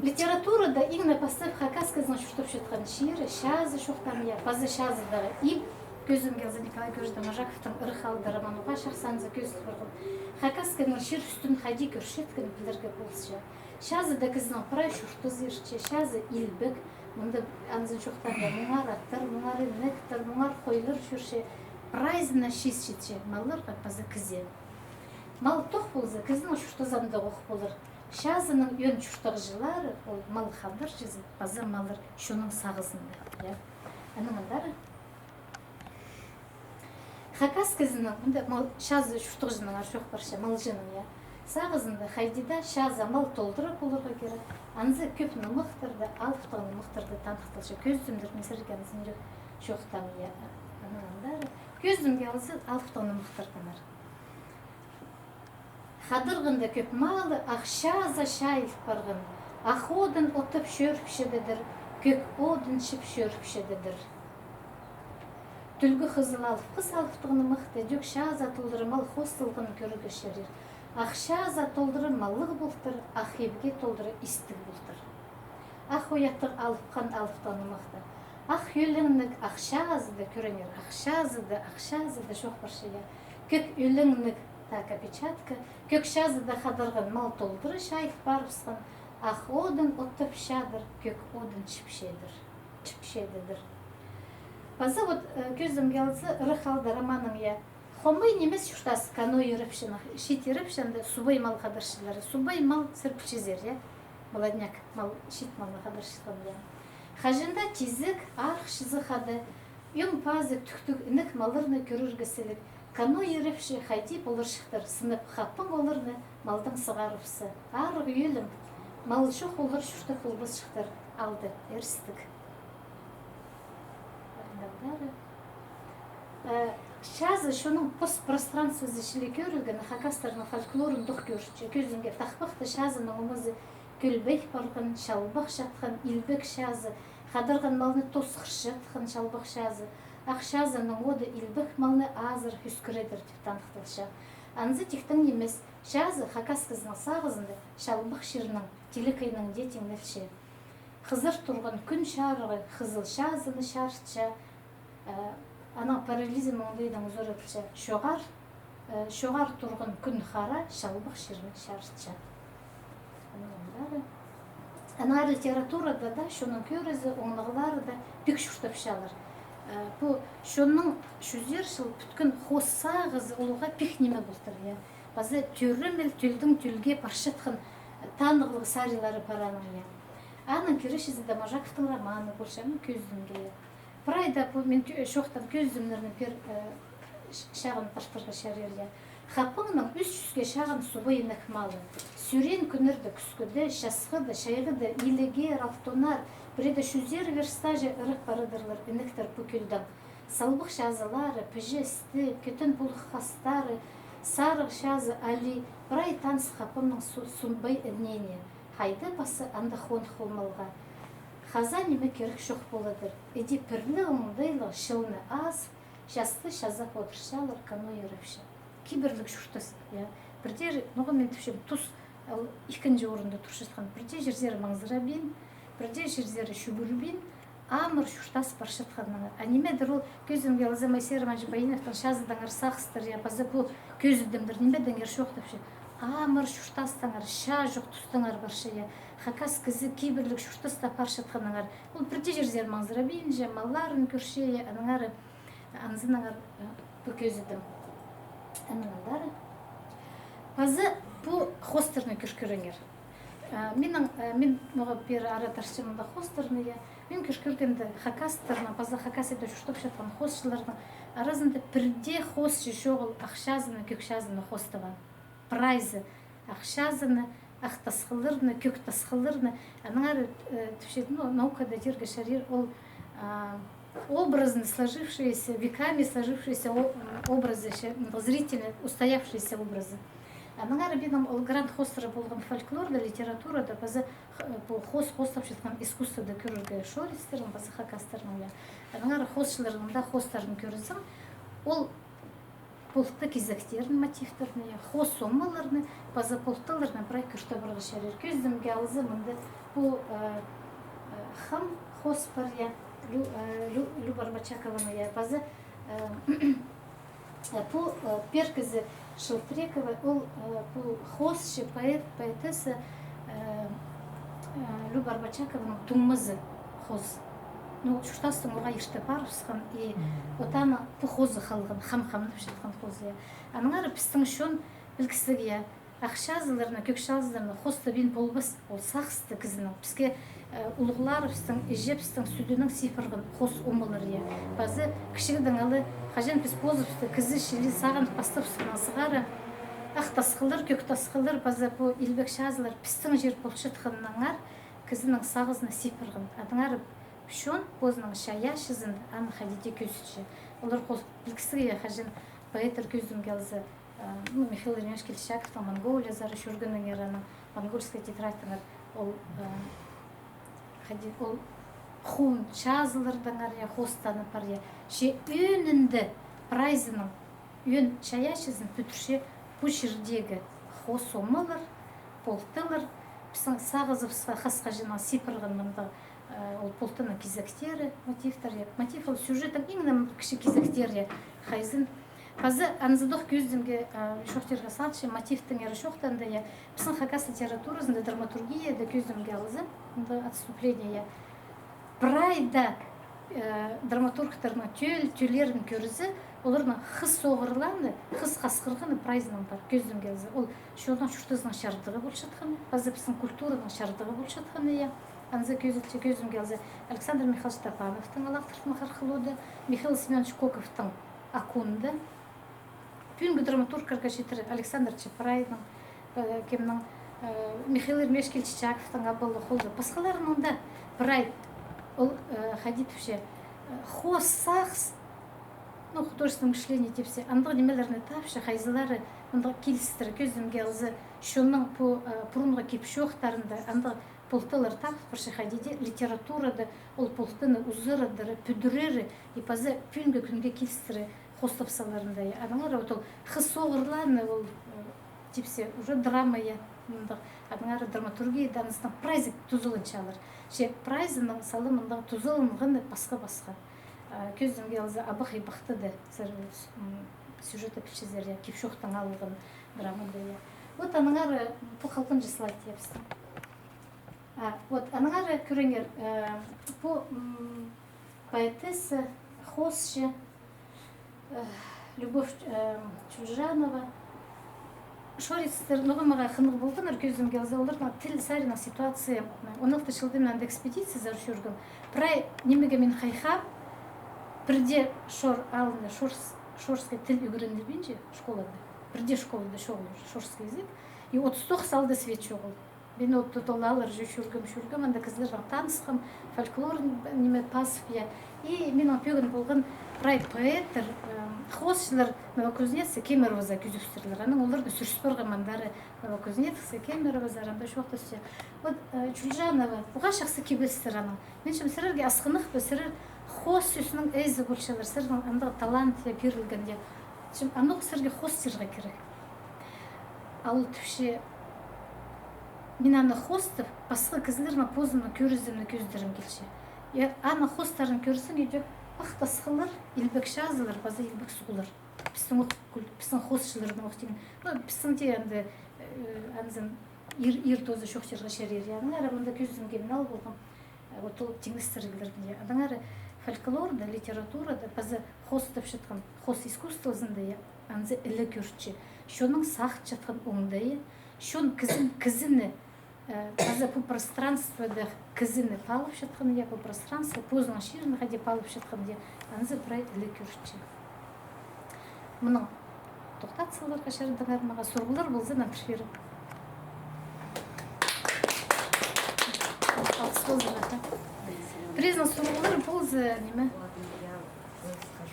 Литературада иң не пастап хакас кізінің чуртап чатхан чирі, чазы чоохтаан, я, паза чазыдағы иб, кӧзідімге алза, Николай Георгиевич Доможаковтың «Ырах аалда» романы уғаа чахсы анзы кӧзіт парған. Хакас кізінің чир ӱстӱн хайди кӧрчеткен пілерге полысча. Чазыда кізінің прай чуртазы иртче, чазы илбек, мында анзын чоохтаан, я, муңар аттар, муңар инектер, муңар хойлар чӧрче, прайзына чиис читче, малларға паза кізее. Мал тох полза, кізінің чуртазы андағох полар. Чазының ӧӧн чуртағҷылары, ол мал хадарҷызы, паза маллар чонның сағызында, я. Анаң андар Хакас кізінің мында мал чазы чуртағҷының ар чоох парча, малҷының, я. Сағызында хайди даа чазы мал толдыра поларға кирек. Анзы кӧп нымахтарны, алыптығ нымахтарны таныхталча. Кӧзідімдір мин сірерге, анзын чоохтаам, я. Анаң андар кӧзідімге алза, алыптығ нымахтарны ар. Хадарғанда кӧп малы ах чазы чайыл парған, ах одын оттап чӧріпчедір, кӧк одын чіп чӧріпчедір. Тӱлгі хызыл алып хыс алыптығ нымахта тӧк чазы толдыра мал хоосталғанын кӧрерге чарир. Ах чазы толдыра маллығ полтыр, ах ибге толдыра истіг полтыр. Ах ояттығ алыпхан алыптығ нымахта. Ах ӧлеңніг ах чазыда, кӧріңер, ах чазыда, ах чазыда чоох парча, я. Кӧк ӧлеңніг, так, опечатка, кӧк чазыда хадарған мал толдыра чайыл парыбысхан, ах одын оттап чадыр, кӧк одын чіпчедір, чіпчедір. Паза вот, э, кӧзідімге алза, «Ырах аалда» романның, я, Хомай нимес чуртас Каной Ирепчінің, Чиит Ирепчі анда субай мал хадарчылары. Субай мал сірер пілчезер, я? Молодняк мал, чиит малны хадарчатхан, я. Хаҷан даа тизек, арығ чазы хада, ӧң пазы тӱктіг інек малларны кӧрерге сіліг. Каной Ирепчі хайди поларҷыхтар сынап, хаппаң оларны малдаң сығарыбысса. Арығ ӧлең, мал чох, олар чуртап полбасчыхтар аалда, эрістіг. Э, чазы чонның постпространствозы чіли кӧрілген, хакастарның фольклорында ох кӧрінче. Кӧзідімге, тахпахта чазының омазы кӧлбей парған, чалбах чатхан, илбек чазы, хадарған малны тосхырчатхан чалбах чазы. Ах чазының оды илбек малны азыра ӧскіредір тіп таныхталча. Анзы тиктең нимес, чазы хакас кізінің сағызында чалбах чирнең, тилекейнең дее тиңнелче. Хызар турған кӱн чарығы хызыл чазыны чарытча, э, анаң параллелизм оңдайнаң узаратылча. Чоғар, э, чоғар турған кӱн хара чалбах чирні чарытча. Анаң андар, анаң ары литературада даа чонның кӧрізі, оңнағлары даа пик чуртапчалар. Э, пу чонның чӱзер чыл пӱткен хоос сағызы оларға пик ниме полтыр, я. Паза тӧремел тӧлдең тӧлге парчатхан, э, танығлығ сарилары пар аның, я. Аның киречізі Доможаковтың романы полча, мин кӧзідімге. Прай даа пу, мин тӧ-, чоохтаам, кӧзідімнерні пеер, э, ч-, чағын партырға чарир, я. Хаппаңның ӱс чӱске чағын субай інек малы. Сӱреен кӱннерде кӱскеде, часхыда, чайғыда илігер, алтонар, пірееде чӱзер верстаҷа ырах парадырлар інектер пу кӧлдең. Салбах чазылары, піҷе істі, кӧтен пулых хастары, сарығ чазы али, прай таныс хаппамның су-, субай інеене. Хайда пазы анда хоных полмалға. Хаза ниме кирек чох поладыр. Іди пірліг оңдайлығ чылны азып, часты чазап одырчалар Каной Ирепчі. Кибірліг чуртас, я. Пірдее, ноға мин тіпчем, тус, ол ікінҷі орында турчатхан. Пірдее чирзер маңзырабин, пірдее чирзер чӱгӱрбин, амыр чуртас парчатханнаңар. А нимедір ол, кӧзідімге алза, Моисей Романович Баиновтың чазыдаңар сағыстар, я, паза пу кӧзідімдер нимедеңер чоохтапча. Амыр чуртастаңар, чаа чох тустаңар парча, я. Хакас кізі кибірліг чуртаста парчатханнаңар. Ол пірдее чирзер маңзырабинча, малларын кӧрче, я, аннаңар, анзынаңар, э, пу кӧзідім. Аннаңар. Паза пу хоостарны кӧр-, кӧріңер. Э, минің, э, мин, ноға пеер ара тартчам мында хоостарны, я. Мин кӧр-, кӧргенде хакастарның, паза Хакасияда чуртапчатхан хоосчыларның аразында пірдее хоосчы чоғыл ах чазыны, кӧк чазыны хоостабаан. Прайзы ах чазыны, ах тасхылларны, кӧк тасхылларны, аннаңар, э, тіпче, ну, наукада тирге чарир, ол, а, образно сложившиеся, веками сложившиеся о-, м, образы, че, м, зрительно устоявшиеся образы. Аннаңар минің ол грант хоостыра полған фольклорда, литературада, паза х-, пу хоос-, хоостапчатхан искусствода кӧрерге шорицтернің, паза хакастарның, я. Аннаңар хоосчыларның даа хоостарын кӧрзең, ол полтығ кизектерін, мотивтерін, я, хоос омаларны, паза полтығларны прай кӧр табарға чарир. Кӧзідімге алза, мында пу, э, э, хам хоос пар, я, Лю-, э, Лю-, Люба Арбачакованы, я, паза, э, э, пу, э, пеер кізі Шелтрекова, ол, э, пу хоосчы, поэт, поэтесса, э, э, Люба Арбачакованың туңмазы хоос. Ну, чуртастаң оға ирте парыбысхан, и вот аны пу хозы халған, хам-хам тіпчеткен хозы, я. Аннаңар пістің чон пілгістіг, я, Ах чазыларны, кӧк чазыларны хоостабин полбас, ол сағысты кізінің. Піске, э, улуғларыбыстың, іҷебістің сӱдінең сибірген хоос омалар, я. Паза кічігдең ала, хаҷан піс позыбысты кізі чіли сағынып пастабысханнаң сығара, ах тасхыллар, кӧк тасхыллар, паза пу илбек чазылар пістің чир полчатханнаңар кізінің сағызына сибірген. Адаңар чон позының чайаачызын аны хайди дее кӧзітче. Олар хос пілдістіг, я, хаҷан поэттер кӧзідімге алза, э, ну, Михаил Еремеевич Кильчичаковтың Монголиязар чӧргеннеңер, аның монгольская тетрадьтаңар ол, э, хайди, ол хуун чазылардаңар, я, хостанып пар, я. Че ӧӧнінде прайзының ӧӧн чайаачызын пӱдірче пу чирдегі хоос омалар, полтылар, пістің сағызыбысха хас-хаҷаннаң сибірген мындағ, э, ол полтының кизектері, мотивтер, я. Мотив ол сюжеттің иң не кічіг кизектері, я, хайзын. Паза анзыдох кӧзідімге, э, чоохтирға салча, мотивтеңер чоохтаанда, я. Пістің хакас литературазында, драматургияда кӧзідімге алза, мында отступление, я. Прай даа, э, драматургтарның тӧл-, тӧллерін кӧрзе, оларның хыс оғырлааны, хыс хасхырғаны прайзының пар, кӧзідімге алза. Ол чонның чуртазының чардығы полчатханы, паза пістің культураның чардығы полчатханы, я. Анзы кӧзітче, кӧзідімге алза, Александр Михайлович Топановтың «Алаахтыртын хархылууда», Михаил Семёнович Коковтың «Акунда». Пӱӱнгі драматургтарға читіре Александр Чапрайның, э, кемнің, э, Михаил Еремеевич Кильчичаковтың «Абалы холда», пасхаларының даа прай ол, э, хайди тіпче, э, хоос сағыс, ну, художественное мышление тіпсе, андағ нимелерні тапча, хайзылары мындағ килістіре, кӧзідімге алза, чонның пу, э, пурунғы кип-чоохтарында андағ полтылар тағып парча, хайди дее литературада ол полтыны узарадары, пӱдірері, и паза пӱӱнгі кӱнге килістіре хоостап саларында, я. Аннаңар вот ол хыс оғырлааны ол, э, тіпсе, уже драма, я, мындағ, аннаңар драматургияда анзының прайзы тузаланчалар. Че прайзының сала мындағ тузаланғаны пасха-пасха. А, кӧзідімге алза, «Абах-Айбахты» даа, сірер, м, сюжеті пілчезер, я, кип-чоохтаң алылған драмада, я. Вот аннаңар, э, пу халғанҷы слайд, я, пістің. А, вот, аннаңар кӧріңер, э, пу, м, поэтесса, хоосчы, э, Любовь, э, Чулжанова. Шорицтер, ноға мағаа хынығ полғаннар, кӧзідімге алза, оларның тіл саринаң ситуация, он алты чылда мин анда экспедициязар чӧргем. Прай нимеге мин хайхаам, пірдее Шор аалында шорс-, шорскай тіл ӱгренілбинче школада. Пірдее школада чоғыл шорскай язык. И отыс тоғыс аалда свет чоғыл. Мин от-, от ол аалларҷа чӧргем, чӧргем, анда кізілернең танысхам, фольклор, ниме, пазып, я. И минің пӧгін полған прай поэттер, эм, хоосчылар Новокузнецк, Кемеровозар кӧзібістірлер. Анаң оларны сӱріс парғам андары Новокузнецк, Кемеровозар, анда чоохтасча. Вот, э, Чулжанова, уғаа чахсы кибелістер аның. Мин тим, сірерге асхынах па, сірер хоос сӧснің ээзі полчалар, сірернің андағ талант, я, пирілген, я. Тим, анох сірерге хоостирға кирек. А ол тіпче, мин аны хоостап, пасха кізілернең позымның кӧрізімні кӧзідерім килче. Я, аны хоостарын кӧрзең, идӧк ах тасхыллар, илбек чазылар, паза илбек суғлар. Пістің ох кул-, пістің хоосчыларның ох тиң. Ну, пістің дее анда, э, анзын ир, ир тооза чоохтирға чарир. Я, аннаңар мында кӧзідімге мин ал полғам. Э, вот ол тиңнестіріглерге. Аннаңар фольклорда, литературада, паза хоостапчатхан, хоос искусствозында, я, анзы іле кӧрче. Чонның сағынчатхан оңдайы, чон кізін, кізіні, э, паза пу пространствода кізіні паалапчатхан, я, пу пространство, позының чирін хайди паалапчатхан, я, анзы прай іле кӧрче. Мының тохтат саларға чарыдыңар, мағаа сурығлар полза, нандырып пирем. Алғыс ползын, аха. Пірезінің сурығлар полза, ниме?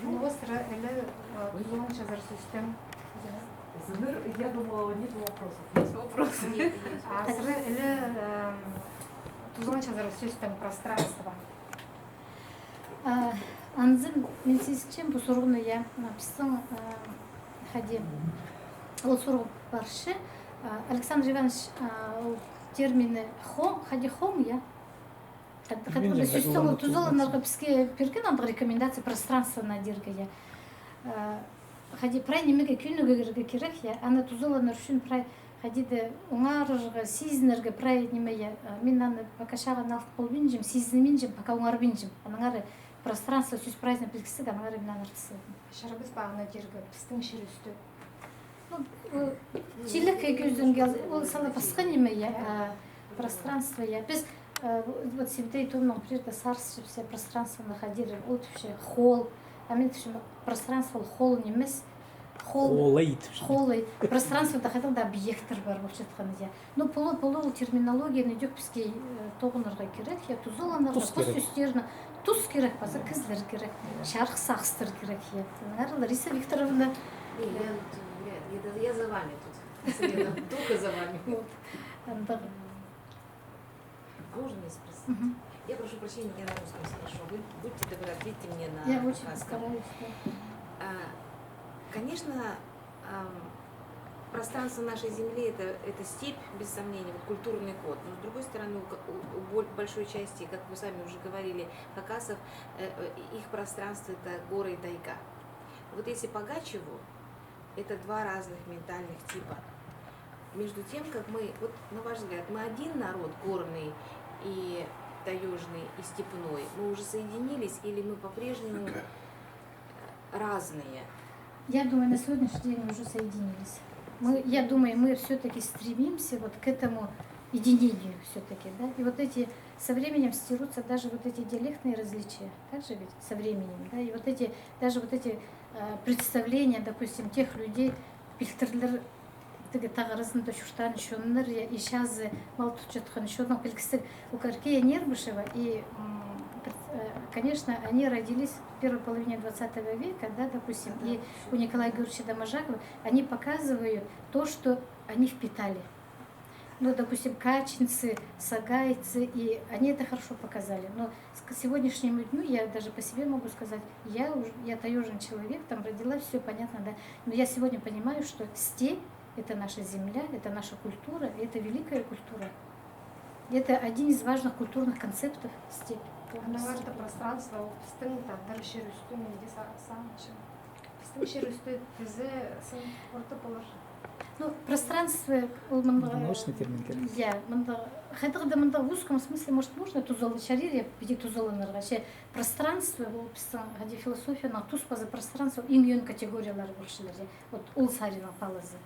Ну, вот сірер іле, э, тузаланчазар сӧстең. Зинир, я думала, нет вопросов. Есть вопросы. А сірер іле, эм, тузаланчазар сӧстең пространство. А, анзын мин сизінчем пу сурығны, я, а, пістің, а, хайди, ол сурығ парча, а, Александр Иванович, а, ол терминні хоң, хайди хоң, я? Хайди, хайди, мин пу сӧстің ол тузаланарға піске пирген андағ рекомендация пространствоны дирге, я. А, хайди прай нимеге кӧнігерге кирек, я, аны тузаланар ӱчӱн прай хайди даа оңарарға, сизінерге прай ниме, я, а, мин аны пока чағын алып полбинчам, сизінминчем, пока оңарбинчам. Аннаңар пространство сӧс прайзына пілдістіг, аннаңар мин аны артыс салдым. Чарабас па аны дирге пістің чир ӱстӱ? Ну, ол чилікке кӧзідімге, ол сала пасха ниме, я, а, пространство, я. Піс, а, вот Сибдей Томның пірее сарысчабыс, я, пространствоны хайдағ, ол тіпче холл, а мин тіпчем пространство ол холл нимес, холл, холлай тіпче. Холлай. Пространствода хайдағ даа объекттер пар полчатхан, я. Ну, полу, полу ол терминологияны идӧк піске, э, тоғынарға кирек, я, тузаланарға, тус кирек. Пос-ӱстерні, тус кирек, паза кізілер кирек, чарых сағыстар кирек, я. Аннаңар Лариса Викторовна. Не, я тут вряд ли, я, я за вами тут. Света, только за вами. Вот. Андағ. А можно мне спросить? Мгм. Я прошу прощения, я на русском спрошу. Вы будьте добры, ответьте мне на хакасском. Я очень постараюсь, да. А, конечно, ам, пространство нашей земли — это, это степь, без сомнения, вот культурный код. Но, с другой стороны, у ка-, у, у боль-, большой части, как вы сами уже говорили, хакасов, э, э, их пространство — это горы и тайга. Вот если по Гачеву, это два разных ментальных типа. Между тем, как мы, вот на ваш взгляд, мы один народ, горный и таёжный, и степной, мы уже соединились, или мы по-прежнему разные? Я думаю, на сегодняшний день мы уже соединились. Мы, я думаю, мы всё-таки стремимся вот к этому единению всё-таки, да. И вот эти со временем стирутся даже вот эти диалектные различия, так же ведь, со временем, да. И вот эти, даже вот эти, э, представления, допустим, тех людей, пилтірлер, тігі тағ аразында чуртаан чоннар, я, и чазы мал тутчатхан чонның пілдістіг Укаркея Нербышева. И, м, пр-, э, конечно, они родились в первой половине двадцатого века, да, допустим, и у Николая Георгиевича Доможакова, они показывают то, что они впитали. Ну, допустим, качинцы, сагайцы, и они это хорошо показали. Но с-, к сегодняшнему дню, я даже по себе могу сказать, я уж-, я таёжный человек, там родилась, всё понятно, да. Но я сегодня понимаю, что степь — это наша земля, это наша культура, это великая культура. Это один из важных культурных концептов, степь. Андағ пространство, ол пістің тадар чир ӱстӱ, мин дее са-, сағынчам. Пістің чир ӱстӱ тізе сын орта полар. Ну, пространство, ол мында, научный термин кирек. Я, мында, хайдағ даа мында в узком смысле, может, можно тузал-, чарир, я, піди тузаланарға. Че пространство, ол пістің, хайди, философияның тус пазы пространство, иң ӧӧн категориялар полчалар, я. Вот ол саринаң палазы.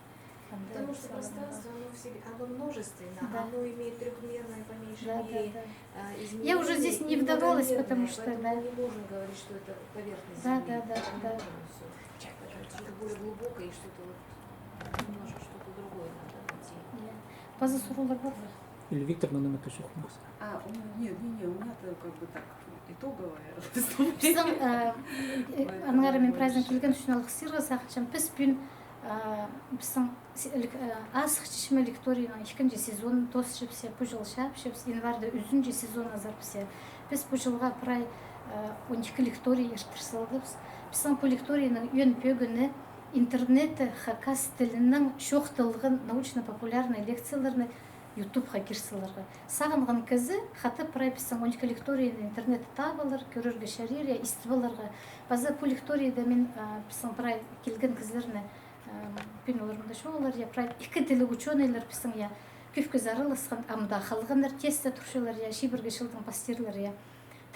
Потому что пространство, оно в себе, оно множественно, да, оно имеет трёхмерное, по меньшей мере, да, да, да, а, измерение, я уже здесь не вдавалась, потому что, да, поэтому мы не можем говорить, что это поверхность Земли. Да, да, да, да. Не можем всё. Это что-то более глубокое и что-то вот немножко что-то другое надо найти. Я. Паза сурығлар пар ба? Или Викторнаң ниме кӧзідерге? А, у меня, не, не, не, у меня-то как бы так, итоговое выступление. Пістің, э, э, аннаңар мин праздник килген ӱчӱн алғыстирға сағынчам. Піс пӱӱн, э, пістің С-, лек-, э, азых чечме лекторийның ікінҷі сезонын тоосчабыс, пу чыл чаапчабыс, январьда ӱзінҷі сезон азарбыс. Піс пу чылға прай, э, он ікі лекторий иртір салғабыс. Пістің пу лекторийның ӧӧн пӧгіні интернетте хакас тілінең чоохталған научно-популярный лекцияларны ютубха кир саларға. Сағынған кізі хатап прай пістің он ікі лекторийні интернетте таап алар, кӧрерге чарир, я, истіп аларға. Паза пу лекторийда мин, э, пістің прай килген кізілерні Ам, пӱӱн оларның даа чоғыл, я, прай ікі тілліг учёныйлар пістің, я, кӧп кізі араласхан, ам даа халғаннар, тесте турчалар, я, чибіргі чылдың пастирлар, я.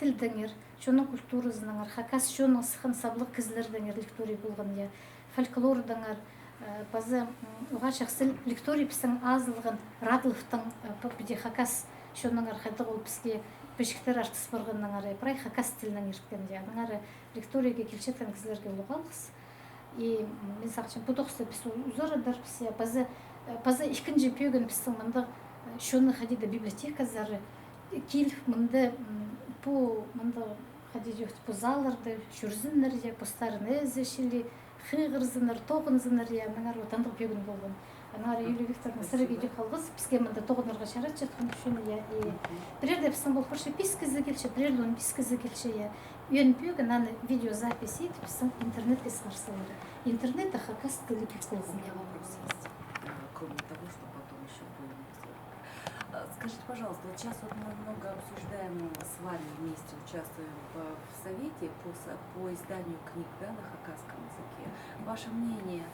Тілдеңер, чонның культуразынаңар, хакас чонның сыххан саблығ кізілердеңер лекторий полған, я. Фольклордаңар, э, паза, м, уғаа чахсы лекторий пістің азылған Радловтың, э, п-, піди хакас чоннаңар хайдағ ол піске пічіктер артыс парғаннаңар, я, прай хакас тілінең ирткен, я. Аннаңар лекторийге килчеткен кізілерге улуғ алғыс. И, м, мин сағынчам, пу тоғыста піс у-, узарадарбыс, я, паза, э, паза ікінҷі пӧгін пістің мындағ, э, чонның хайди даа библиотеказар, э, киліп, мында, м, пу, мында хайди даа пу залларда чӧрзіннер, я, постарын ээзі чіли, хығырзыннар, тоғынзыннар, я, аннаңар вот андағ пӧгін полған. Аннаңар Юлия Викторовна, сірерге дее алғыс, піске мында тоғынарға чаратчатхан ӱчӱн, я, и пірерде пістің пол парча пис кізі килче, пірерде он пис кізі килче, я. Ӧӧн пӧгін аны видеозапись итіп, пістің интернетке сығар саларға. Интернетте хакас тілі пис ползын, я. Вопрос есть. Э, кроме того, что потом ещё будем, э, скажите, пожалуйста, вот сейчас вот мы много обсуждаем, с вами вместе участвуем в, в совете по со-, по изданию книг, да, на хакасском языке. Ваше мнение,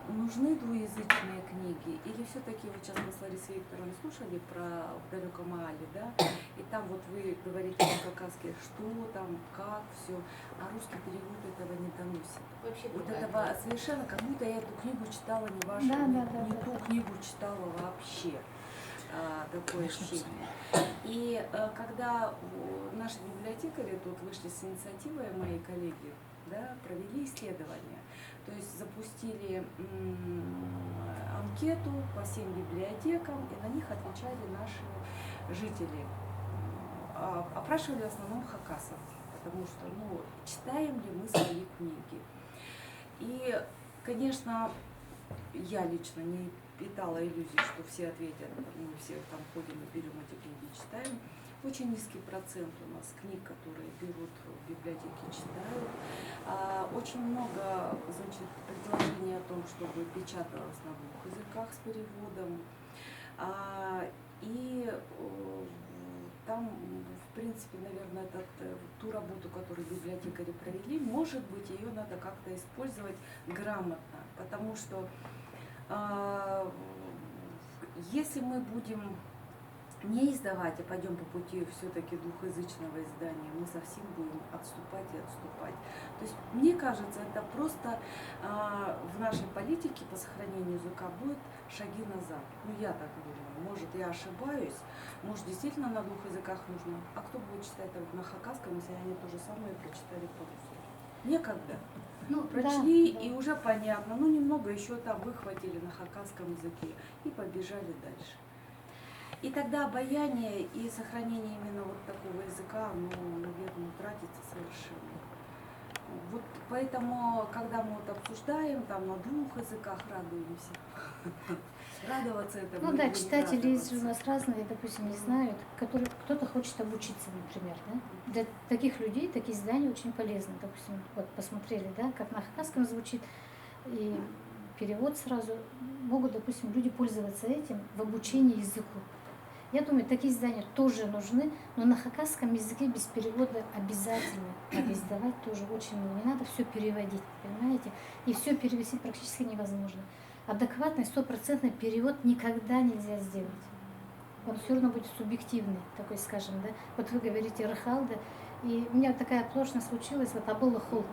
Нужны двуязычные книги? Или всё-таки, вот сейчас мы с Ларисой Викторовной слушали про «В далёком Аале», да? И там вот вы говорите по-хакасски, что там, как, всё. А русский перевод этого не доносит. Вообще вот другая этого книга. Совершенно, как будто я эту книгу читала не вашу, да, не, да, да, не да, ту да. Книгу читала вообще. А, такое ощущение. И э, когда у- наши библиотекари тут вышли с инициативой, мои коллеги, да, провели исследование, то есть запустили м, анкету по всем библиотекам, и на них отвечали наши жители. А, опрашивали в основном хакасов, потому что, ну, читаем ли мы свои книги. И, конечно, я лично не питала иллюзий, что все ответят, мы все там ходим и берём эти книги, читаем. Очень низкий процент у нас книг, которые берут в библиотеке, читают. А, очень много, значит, предложений о том, чтобы печаталось на двух языках с переводом. А, и э, там, в принципе, наверное, этот, э, ту работу, которую библиотекари провели, может быть, её надо как-то использовать грамотно, потому что а, если мы будем не издавать, а пойдём по пути всё-таки двухязычного издания, мы совсем будем отступать и отступать. То есть, мне кажется, это просто а, в нашей политике по сохранению языка будет шаги назад. Ну, я так думаю. Может, я ошибаюсь, может, действительно на двух языках нужно. А кто будет читать там на хакасском, если они то же самое прочитали по-русски? Некогда. Ну, да, прочли, да. И уже понятно. Ну, немного ещё там выхватили на хакасском языке и побежали дальше. И тогда обаяние и сохранение именно вот такого языка, оно, наверное, утратится совершенно. Вот поэтому, когда мы вот обсуждаем, там на двух языках радуемся. Радоваться этому. Ну да, или не читатели есть же у радоваться. Нас разные, допустим, не знают, которые, кто-то хочет обучиться, например, да? Для таких людей такие издания очень полезны. Допустим, вот посмотрели, да, как на хакасском звучит, и перевод сразу, могут, допустим, люди пользоваться этим в обучении языку. Я думаю, такие издания тоже нужны, но на хакасском языке без перевода обязательно надо издавать тоже очень много. Не надо всё переводить, понимаете? И всё перевести практически невозможно. Адекватный, стопроцентный перевод никогда нельзя сделать. Он всё равно будет субъективный, такой, скажем, да. Вот вы говорите, Рахалда, и у меня такая оплошность случилась, вот «Абылы хол».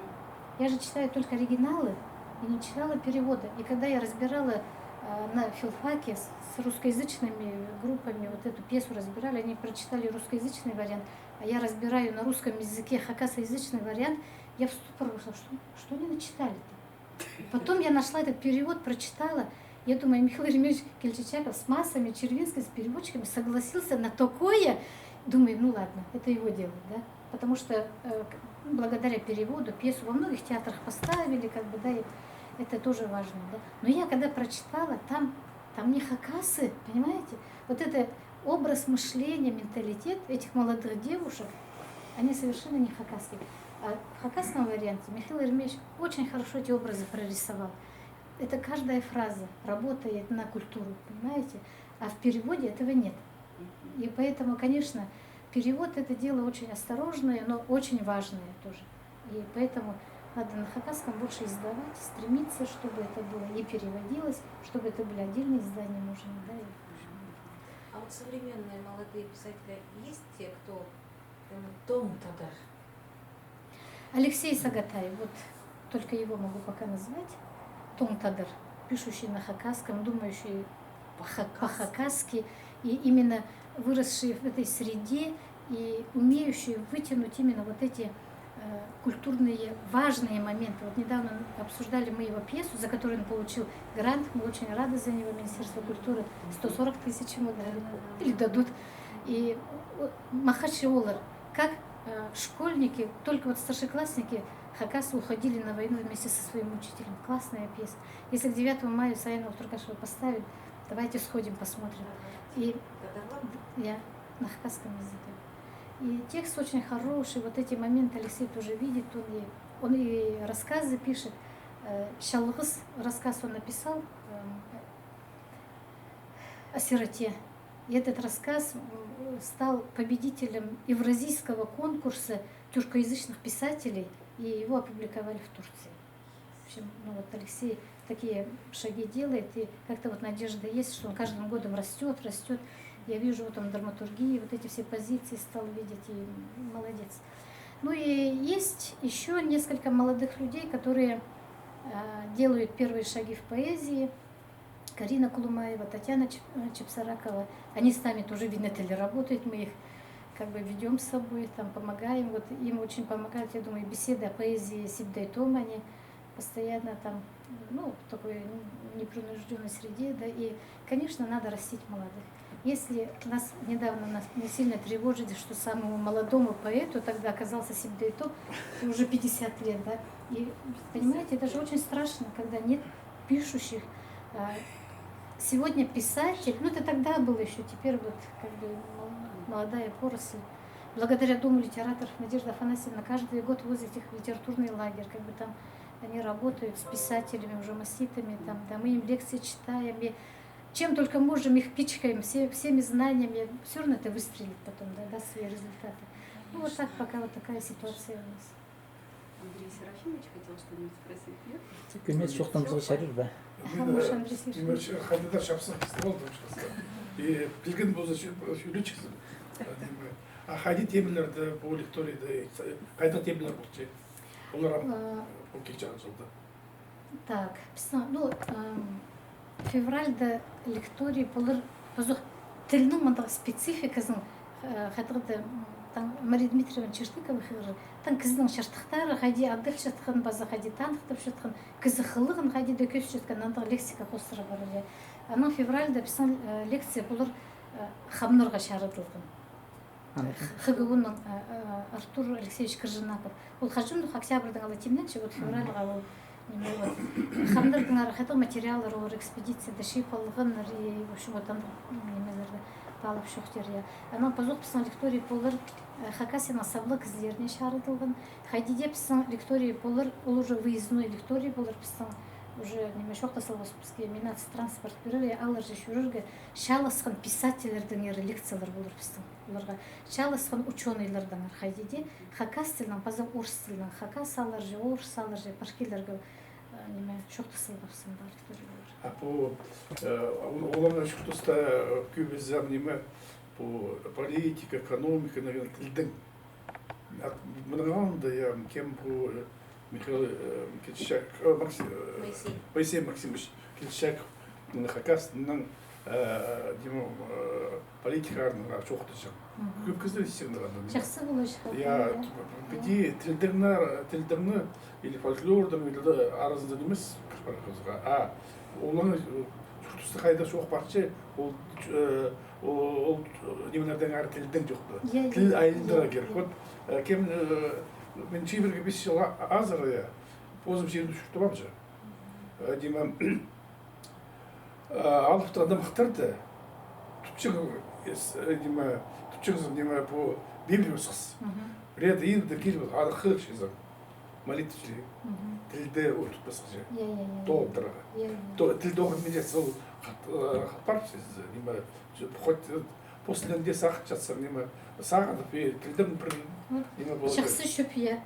Я же читаю только оригиналы и не читала перевода. И когда я разбирала э, на филфаке с, с русскоязычными группами вот эту пьесу разбирали, они прочитали русскоязычный вариант, а я разбираю на русском языке хакасоязычный вариант, я в ступор вышла, что, что они начитали-то? И потом я нашла этот перевод, прочитала. Я думаю, Михаил Еремеевич Кильчичаков с Массами, Червинским, с переводчиками согласился на такое. Думаю, ну ладно, это его дело, да? Потому что э, благодаря переводу пьесу во многих театрах поставили, как бы, да, и это тоже важно, да. Но я когда прочитала, там, там не хакасы, понимаете? Вот это образ мышления, менталитет этих молодых девушек, они совершенно не хакасские. А в хакасском варианте Михаил Еремеевич очень хорошо эти образы прорисовал. Это каждая фраза работает на культуру, понимаете? А в переводе этого нет. И поэтому, конечно, перевод — это дело очень осторожное, но очень важное тоже. И поэтому надо на хакасском больше издавать, стремиться, чтобы это было и переводилось, чтобы это были отдельные издания, может быть, да, и... А вот современные молодые писатели есть те, кто прямо тоң тадар? Алексей Сагатай, вот только его могу пока назвать, тоң тадар, пишущий на хакасском, думающий по-хакасски, и именно выросший в этой среде, и умеющий вытянуть именно вот эти э, культурные важные моменты. Вот недавно обсуждали мы его пьесу, за которую он получил грант. Мы очень рады за него, Министерство культуры сто сорок тысяч ему дали, или дадут. И э, «Махачы ооллар», как э, школьники, только вот старшеклассники хакасы уходили на войну вместе со своим учителем. Классная пьеса. Если к девятому мая Саяна Ултуркашева поставит, давайте сходим, посмотрим. И я на хакасском языке. И текст очень хороший, вот эти моменты Алексей тоже видит, он и, он и рассказы пишет. Э, «Чалғыс» рассказ он написал, эм, о сироте. И этот рассказ м, стал победителем Евразийского конкурса тюркоязычных писателей, и его опубликовали в Турции. В общем, ну вот Алексей такие шаги делает, и как-то вот надежда есть, что он каждым годом растёт, растёт. Я вижу, вот он драматургии, вот эти все позиции стал видеть, и молодец. Ну и есть ещё несколько молодых людей, которые, а, делают первые шаги в поэзии. Карина Кулумаева, Татьяна Чеп-, э, Чепсаракова. Они с нами тоже в Иннетеле работают, мы их как бы ведём с собой, там помогаем. Вот им очень помогают, я думаю, беседы о поэзии Сибдей Том, они постоянно там, ну, в такой непринуждённой среде, да, и, конечно, надо растить молодых. Если нас недавно нас не сильно тревожили, что самому молодому поэту тогда оказался Сибдей Том, уже пятьдесят лет, да, и, понимаете, это же очень страшно, когда нет пишущих. А, сегодня писатель, ну, это тогда было ещё, теперь вот как бы мол-, молодая поросль. Благодаря Дому литераторов Надежда Афанасьевна каждый год возит их в литературный лагерь, как бы там они работают с писателями, уже масситами, там, да, мы им лекции читаем, и чем только можем, их пичкаем все, всеми знаниями, всё равно это выстрелит потом, да, даст свои результаты. Ну, вот так пока вот такая ситуация у нас. Андрей Серафимович хотел что-нибудь спросить, нет? Кӧмес чоохтанарға чарир ба? Аха, Миша Андрей Серафимович. Хайдағ-да чапсых кізі полды, Мишаска. И пілген полза, сӧ-, сӧлеҷіксің. А хайди темаларда пу лекторийде, хайдағ темалар полча? Олар ам, а, пу килчеен чылда. Так, пістің, ну, ам, февральда лекторий полар, позох, тілнің мындағ спецификазын, э, хайдағ-да, м, таң Мария Дмитриевна Чертникова хығырар, таң кізінің чардыхтары хайди адалчатхан, паза хайди таныхтапчатхан, кізі хылығын хайди даа кӧзітчеткен, андағ лексика хоостыра парар, я. Анаң февральда пістің, э, лекция полар, э, хамнарға чарыдылған. Х-, ХГУ-ның, э, э, Артур Алексеевич Кыржинаков. Ол хаҷан-да октябрьдең ала тимненче, вот февральға ол, ниме, вот. Хамнардаңар хайдағ материаллар олар экспедицияда чыып алғаннар, и, в общем, вот андағ нимелерні паалап чоохтир, я. Анаң позох пістің лекторий полар, э, Хакасияның саблығ кізілеріне чарыдылған. Хайди дее пістің лекторий полар, ол уже выездной лекторий полар, пістің уже, ниме, чоохтас алғабыс, піске Минатранспорт пирер, я, аларҷа чӧрерге, чааласхан писательлердеңер лекциялар полар пістің. Оларға чааласхан учёныйлардаңар хайди дее хакас тілінең, паза орыс тілінең, хакас аалларҷа, орыс аалларҷа пар килерге, э, ниме, чоохтас алғабыс, андағ лекторийлер. А пу, э, ол-, оларның чуртаста, э, кӧбізі, ам, ниме, пу политика, экономика, наверное, тілдің. А мының алнында, я, кем пу, э, Михаил, э, Кильчичаков, э, Макси-, э, Моисей. Моисей Максимович Кильчичаков, м, хакас тілінің, э, ниме, э, политикаларына чоохтаҷаң. Мгм. Кӧп кізілер сигнал алды. Чахсы полар чох. Я, я. Піди тілдеңнер, тілдеңні или фольклордың, или дее аразында нимес, а олар, э, чуртаста хайда чоох парча, ол, э, ол, ол, э, нимелердең ары тілдең чоохтаҷаң. Я, я, я. Тіл айландырарға кирек. Я. Вот, э, кем, э, мин чибіргі пис чыл а-, азыра, я, позым чирімде чуртап алчам. Э, ниме, э, алыптығ нымахтарны тутчаң, э, с-, э, ниме, тутчаңзың, ниме, пу Библия осхас. Мгм. Пірее иирде киліп, аны хығырчазың. Молитва чіли. Мгм. Тілді ол тутпасха. Я, я, я, я. Толдырарға. Я, я. То-, тілді оған милес ол хат-, э, хат парып, сиз, ниме, хоть, э, после дее сағынчатсаң, ниме, сағынып, э, тілдің пір, вот, ниме, болады. Чахсы чӧп, я.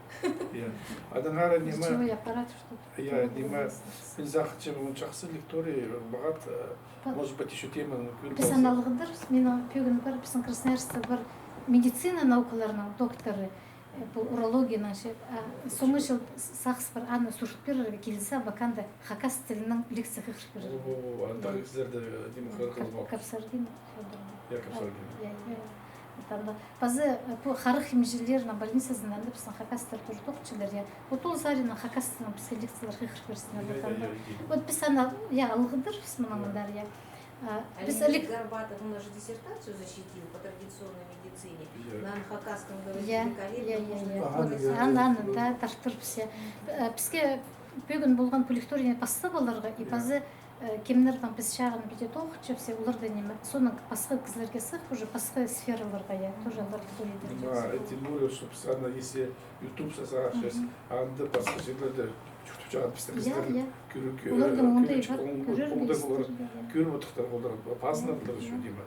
Я. Анаң ары, ниме, речевой аппарат, чтоб, я, ниме, мин сағынчам, ол чахсы лекторий, мағат, э, может быть, ещё теманы кӧріп алза. Піс аны алғыдырбыс, минің пӧгін пар, пістің Красноярскта пар медицина наукаларының докторы, э, пу урологияның, че, а, соңғы чыл с-, сағыс пар, аны сурт пирерге килзе, пу анда хакас тілінең лекция хығырып пирерге. О, о, о, андағ кізілерді, э, ниме, хығырып алза. Капсаргин Фёдор. Я, Капсаргин. Я, я. Анда пазы, э, пу харах имҷілерінің больницазында анда пістің хакастар тоже тоғынчалар, я. Вот ол саринаң хакас тілінең піске лекциялар хығырып пирзін, я, вот анда. Я, я, я. Вот піс аны, я, алғыдырбыс мының андар, я. А, піс Алик Горбатов, у нас же диссертацию защитил по традиционной медицине. Я. На хакасском говорит великолепно, я, я, можно, я. Аны, аны, да, тартырбыс, я. Э, піске пӧгін полған пу лекторийні пастап аларға, и пазы, э, кемнернең піс чағын піди тоғынчабыс, я, оларда ниме, соның пасха кізілерге сых, уже пасха сфераларға, я, тоже олар лекторий. Ма, тем более, что піс аны, если ютубта сағынчабыс, анда пасха чирлерде чуртапчатхан пістің кізілерні кӧріп, оларның оңдай пар, кӧрер оңдай полар, кӧріп одырлар, олар пазынарлар ещё, ниме.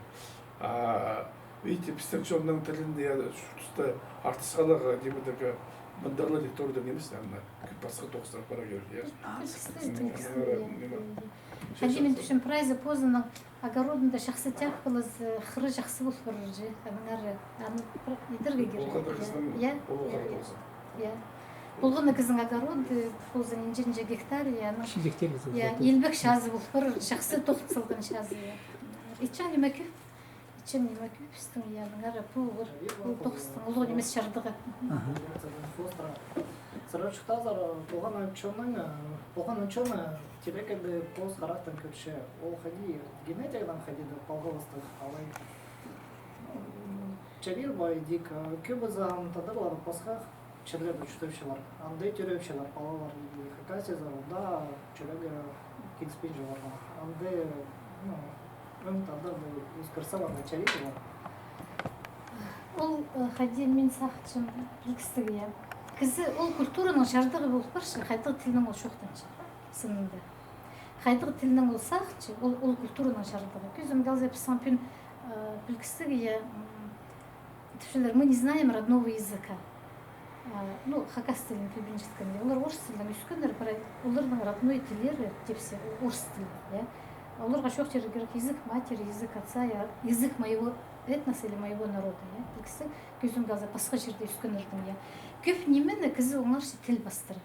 А, видите, пістің чонның тілін, я, чуртаста артыс халарға, ниме, дее, Мындағ ла директордың нимес, анда кӧп пасха тоғыстар пар кирек, я. А, пілдістіг, м, пілдістіг, андағ, я, ниме, я, я. Хайди мин тӱсчем, прайзы позының огородында чахсы тӧӧй полза, хыры чахсы пол парар чи. Аннаңар аны пір идерге кирек. Полған, я, кізінің, я, полған, я, хыры полза. Я. Полған кізінің огороды, э, позының нинҷе-нинҷе гектар, я, аның, чииттерге кізі, я, полза, илбек чазы пол парар, чахсы тоғын салған чазы, я. Итчең ниме кӧп. Итчең ниме кӧп пістің, я, аннаңар пу, пу тоғыстың улуғ нимес чардығы. Аха. Сірер чоохтазар, полған учёный, полған учёный тирегінде пос харахтан кӧрче. Ол хайди генетикадаң хайди даа палғалыстығ алай. Чарир ба идӧк, кӧбізі ам тадарлар пасха чирлерде чуртапчалар. Анда тӧреепчелер, палалар, и Хакасиязар, анда чӱрегі киліспинче оларға. Анда, ну, ӧң тадарды ӧскірзе, анда чарир ба. Ол, э, хайди, мин сағынчам, пілдістіг, я. Кізі ол культураның чардығы пол парча, хайдағ тілнең ол чоохтанча, сынында. Хайдағ тілнең ол сағынча, ол, ол культураның чардығы. Кӧзімге алза, піс ам пӱӱн, э, пілдістіг, я, м, тіпчелер, мы не знаем родного языка. А, ну, хакас тілін пілбинчеткеннер. Олар орыс тілнең ӧскеннер, прай оларның родной тіллері, тіпче, о-, орыс тілі, я. Оларға чоохтирға кирек язык матери, язык отца, я, язык моего этноса или моего народа, я. Пілдістіг, кӧзімге алза, пасха чирде ӧскеннернің, я. Кӧп нимені кізі оңарча тіл пастыра.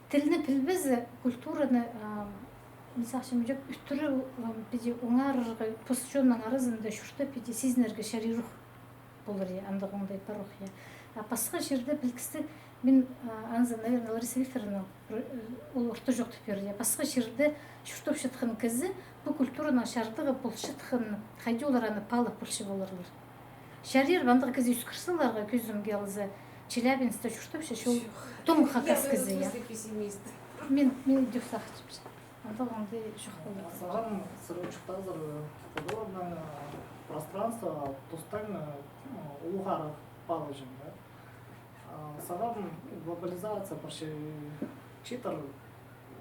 Тілні пілбезе, культураны, а, мин сағынчам, ӱдӧк ӱттіре, а, піди оңарарға, пос чонның аразында чуртап, піди сизінерге чарирох полар, я, андағ оңдай пар ох, я. А пасха чирде пілдістіг, мин, а, анзы, наверное, Лариса Викторовна пір, э, ол орта чоохтап пирер, я. Пасха чирде чуртапчатхан кізі пу культураның чардығы полчатханын хайди олар аны паалап полча поларлар. Чарир ба андағ кізі ӧскірзе, оларға, кӧзімге алза, Челябинскта чуртапча, че ол тоң хакас кізі, я. Мин, мин ідӧк сағынчам. Андағ оңдай чох полар. Сағам сірер чоохтазар, э, пространство, тустаң, э, ну, улуғ арах палаҷаң, да. А сағам глобализация парча, читір,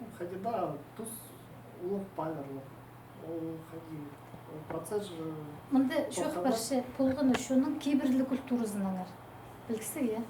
ну, хайди даа тус улуғ паларлар. Ол хайди, ол процесс же. Мында чоох парча, полған учёныйның кибірліг культуразынаңар. Пілдістіг, я?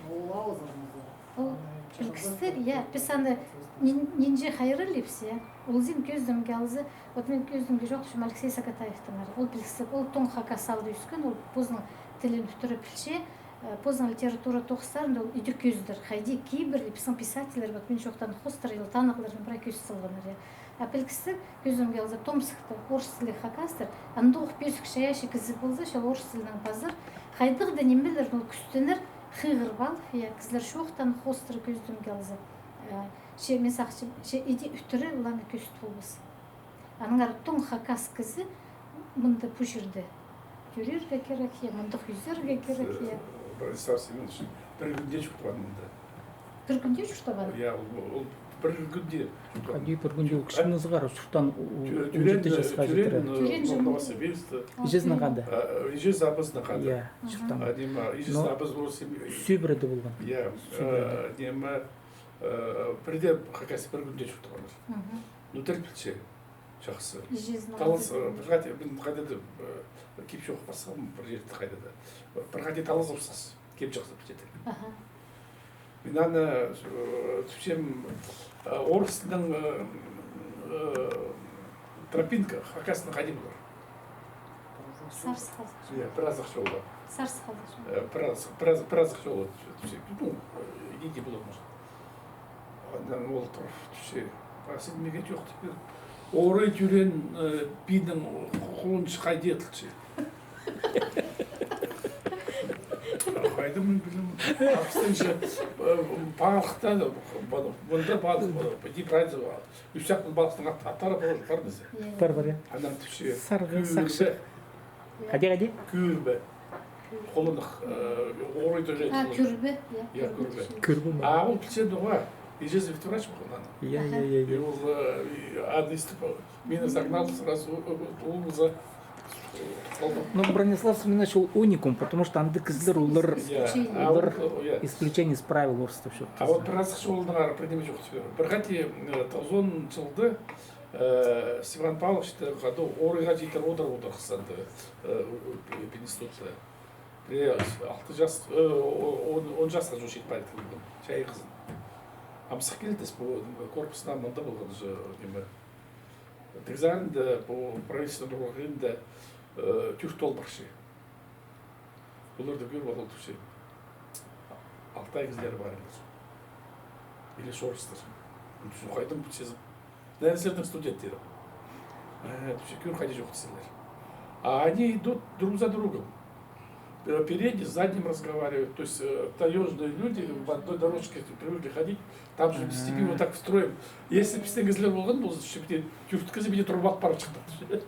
Ол алызар мында. Ол пілдістіг, я, піс аны нин-, нинҷе хайраллибыс, я. Ол син кӧзімге алза, вот мин кӧзімге чоохтапчам Алексей Сагатаевтеңер. Ол пілдістіг, ол тоң хакас аалда ӧскен, ол позының тілін ӱттіре пілче, э, позының литература тоғыстарында ол ідӧк кӧзідер. Хайди кибірліг, пістің писательлер, вот мин чоохтаан хоостыра, ол танығларын прай кӧзіт салғаннар, я. А пілдістіг, кӧзімге алза, Томскта орыс тілліг хакастар, андох пӧзік чайаачы кізі полза, че ол орыс тілінең пазар, хайдағ даа нимелерін ол кӱстенер хығырып алып, я, кізілер чоохтаан хоостыра, кӧзімге алза. Э, че, мин сағынчам, че иди ӱттіре оларны кӧзіт полбас. Аннаңар тоң хакас кізі мында пу чирде тӧреерге кирек, я, мындағ ӧзерге кирек, я. Э, Владислав Семёнович пір кӱнде чуртапча мында. Пір кӱнде чуртапча? Я, ол, ол пір кӱнде чуртапча. Хайди пір кӱнде, ол кішкенезі хара, чуртаан, у-, у-, тӧ-, он читі тӧреен, часха тӧреен, читіре. Тӧреен, э, чуртаан. Новосибирскте. Іҷезінің хада. А, іҷезі, абазының хада. Я, чуртаан. А, ниме, іҷезі, абазы орыс. Сӧбіреде полған. Я, Сӧбіреде. Э, ниме, э, пірдее хакас пір кӱнде чуртапчалар. Ну, тіл пілче. Чахсы. Талас, э, пір хати, мин хайда-да, э, кип чоох парсам, пір чирде хайда-да. Пір хати талас орыс кізі, кем чахсы пілче тіл. Аха. Мин аны, э, тіпчем, э, орыс тілнің, э, э, тропинка, хакастың хайди полар. Сарсыхазах. Я, пір азах чолы. Сарсыхазах. Э, пір аз-, пір аз-, пір азах чолы тіпчем. Ну, э, иди полар, может. Аннаң ол турып тіпче. А син мағаа чоохтап пир. Орай тӧреен, э, пиинің хулунчы хайди иділче? Хайди мин пілем. Ағыстынча, э, палыхта, мында палых, піди прайзы палых. Ӱс чахтың палыхтың ат-, аттары пар, пар ниме? Я. Пар, пар, я. Аннаң тіпче. Сарғыл, сарғыл. Кӧрбе. Хайди, хайди? Кӧрбе. Хулунах, э, орай тӧреен. А, хулун. Кӧрбе, я, я, кӧрбе. Кӧрбе. Кӧрбе ме? А ол пілче, ну, ва. Іҷезі ветврач полған. Я, я, я, я. И ол, э, и аны истіп, мині загнал сразу, э, ол за. Ну, Бронислав Семёнович ол уникум, потому что андағ кізілер, олар, я, олар, а ол, я, исключение из правил орыстап чоохтаза. А вот пір азах чолынаң ары пір ниме чоохтап пирем. Пір хати, э, тоғызон чылда, э, Степан Павлович та хада орайға читіре одыр, одыр хызында, э, пединститутта. Э, алты час, э, о-, он, он часха чох читіп парып килген, чайғызын. Амсах килді, пу корпуснаң мында полған же, ниме. Тігзарында, пу правительственный органда, э, тӧрт ол парча. Оларды кӧріп алып турчам. Алтай кізілер пар еді. Или орыстар. Хайдаң пу сезім? Наверное, сірернің студенттері. Э, тіпче, кӧр, хайди чоохтасчалар. А они идут друг за другом. Э, передний с задним разговаривают. То есть, э, таёжные люди в одной дорожке привыкли ходить. Там же в степи вот так строим. Если пістің кізілер полған полза, тіпче, пу тӧрт кізі пу турып алып парып чыхтым.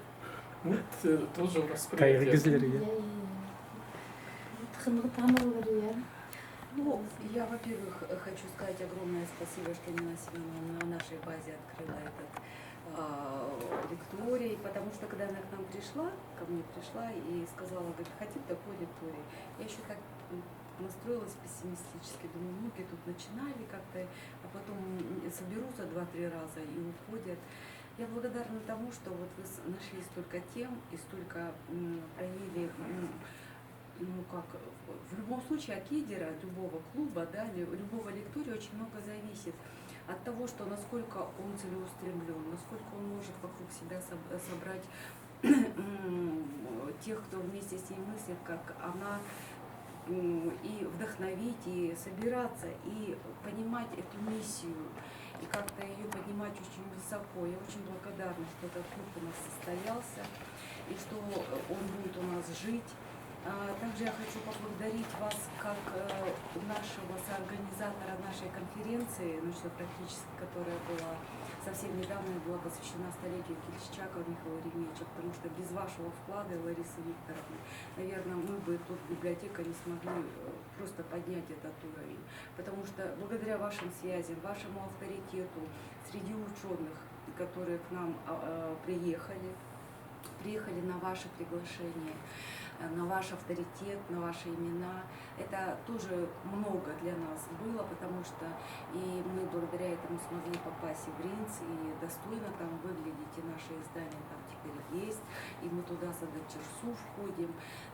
Вот, э, тоже восприятие. Кайғы кізілер, я. Я, я, я. Вот хынығ тамырлар, я. Ну, я, во-первых, э, хочу сказать огромное спасибо, что Нина Семёновна на нашей базе открыла этот, а, лекторий, потому что, когда она к нам пришла, ко мне пришла и сказала, говорит: «Хотим такой лекторий». Я ещё так, м, настроилась пессимистически, думаю, многие тут начинали как-то, а потом, м, соберутся два-три раза и уходят. Я благодарна тому, что вот вы с-, нашли столько тем и столько, м, проявили, м, ну, как, в любом случае от лидера любого клуба, да, лю-, любого лектория очень много зависит от того, что насколько он целеустремлён, насколько он может вокруг себя соб-, собрать, м, тех, кто вместе с ним мыслит, как она, м, и вдохновить, и собираться, и понимать эту миссию, и как-то её поднимать очень высоко. Я очень благодарна, что этот клуб у нас состоялся, и что, э, он будет у нас жить. А, также я хочу поблагодарить вас как, э, нашего соорганизатора нашей конференции научно-практической, которая была совсем недавно и была посвящена столетию Кильчичакова Михаила Еремеевича, потому что без вашего вклада, Ларисы Викторовны, наверное, мы бы тут библиотека не смогли, э, просто поднять этот уровень. Потому что благодаря вашим связям, вашему авторитету среди учёных, которые к нам, а, а, приехали, приехали на ваше приглашение, э, на ваш авторитет, на ваши имена. Это тоже много для нас было, потому что и мы благодаря этому смогли попасть и в РИНЦ, и достойно там выглядеть, и наше издание там теперь есть, и мы туда с Адачерсу входим.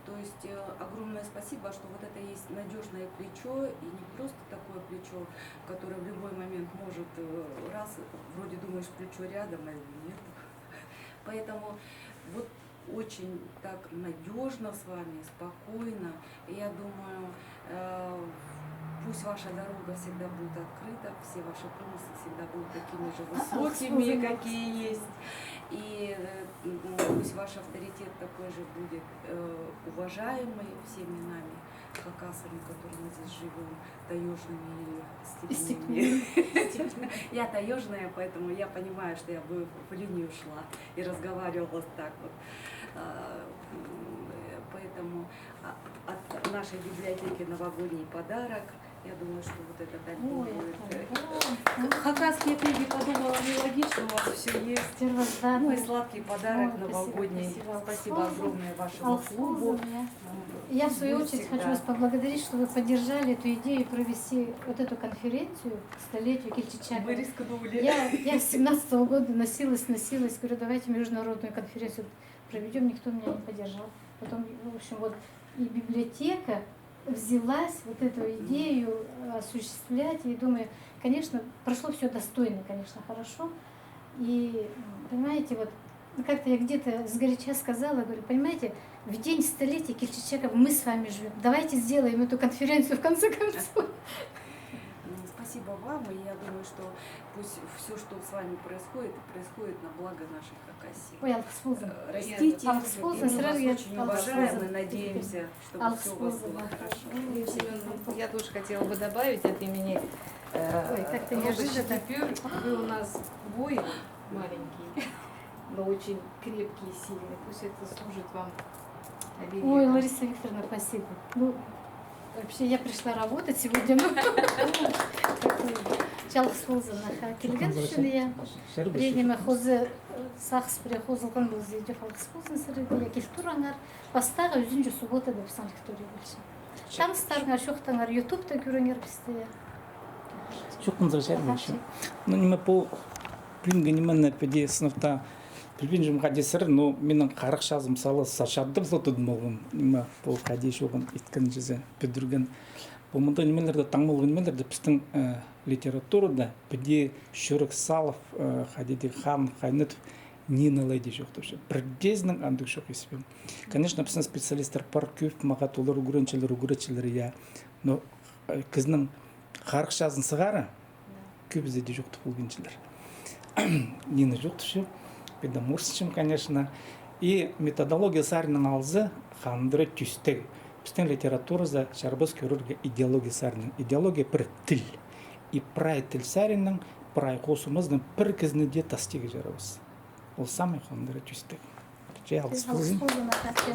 То есть, э, огромное спасибо, что вот это есть надёжное плечо, и не просто такое плечо, которое в любой момент может, э, раз, вроде думаешь, плечо рядом, а нет. Поэтому вот очень так надёжно с вами, спокойно. И я думаю, э, пусть ваша дорога всегда будет открыта, все ваши промыслы всегда будут такими же высокими, какие есть. И, э, м, пусть ваш авторитет такой же будет, э, уважаемый всеми нами, хакасами, которые мы здесь живём, таёжными или степными. Степными. Я таёжная, поэтому я понимаю, что я бы в линию шла и разговаривала так вот. А, м, э, поэтому, а, от нашей библиотеки новогодний подарок. Я думаю, что вот этот альбом будет, э, к-, хакасские книги, подумала, нелогично, у вас всё есть. Ну и сладкий подарок новогодний. Спасибо огромное вашему клубу. Я, в свою очередь, хочу вас поблагодарить, что вы поддержали эту идею провести вот эту конференцию к столетию Кильчичакова. Мы рискнули. Я, я с семнадцатого года носилась, носилась, говорю, давайте международную конференцию проведём, никто меня не поддержал. Потом, в общем, вот и библиотека взялась вот эту идею, э, осуществлять. И думаю, конечно, прошло всё достойно, конечно, хорошо. И, м, понимаете, вот, ну, как-то я где-то сгоряча сказала, говорю, понимаете, в день столетия Кильчичакова мы с вами живём. Давайте сделаем эту конференцию, в конце концов. М, спасибо вам, и я думаю, что пусть всё, что с вами происходит, происходит на благо нашей Хакасии. Ой, алғыс ползын. Э, растите, алғыс ползын, и мы вас очень уважаем и надеемся, чтобы всё у вас было хорошо. Алғыс ползын. Алғыс ползын. Семён, я тоже хотела бы добавить от имени, э, рода Чепюр. Ой, как-то неожиданно. Вы у нас воин маленький, но очень крепкий и сильный. Пусть это служит вам оберегом. Ой, Лариса Викторовна, спасибо. Ну, вообще, я пришла работать сегодня, но чалғыс ползын, аха, килген ӱчӱн, я. Пірее ниме хоза, сағыс пірее хозылған полза, идӧк алғыс ползын сірерге, я, кил турыңар. Пастағы ӱзінҷі субботада пістің лекторий полча. Таныстарыңар, чоохтаңар, ютубта кӧріңер пісті, я. Чоохтанзар чарир. Ну, ниме, пу пӱӱнгі ниме, піди сыныпта Пілбинчем хайди сірер, но минің харах чазым сала сачады пу тудым алған. Ниме, пу хайди чоғын иткен чізе, пӱдірген. Пу мындағ нимелерде, таңмалығ нимелерде пістің, э, литературада піди чӱрек салып, э, хайди дее хан хайнатып, нині алай даа чоохтапча. Пірдеезінең андағ чох испеем. Конечно, пістің специалисттер пар, кӧп мағат олар ӱгренчелер, ӱгретчелер, я. Но, э, кізінің харах чазын сығара, кӧбізі дее чоохтап полбинчалар. Нині чоохтапча, піди орысчам, конечно. И методология саринаң алза, хандыра тӧстіг. Пістің литератураза чарабас кӧрерге идеология саринаң. Идеология пір тіл. И прай тіл саринаң, прай хосымыздаң пір кізіні дее тастирға чарабас. Ол самый хандыра тӧстіг. Че алғыс ползын. Алғыс ползын, Наташа.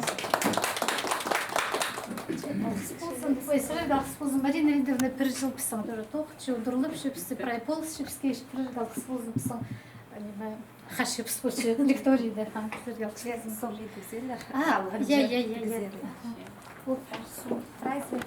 Алғыс ползын. Ой, сірерге алғыс ползын. Марина Леонидовна пір чыл пістің тура тоғынча, удурлапча, пісті прай полысча, піске пір чыл алғыс ползын пістің, ниме, хачыбыс полча лекторийде, хан, сірерге алғыс ползын. Сол итіп сенлер. А, я, я, я, я. Ол прай сен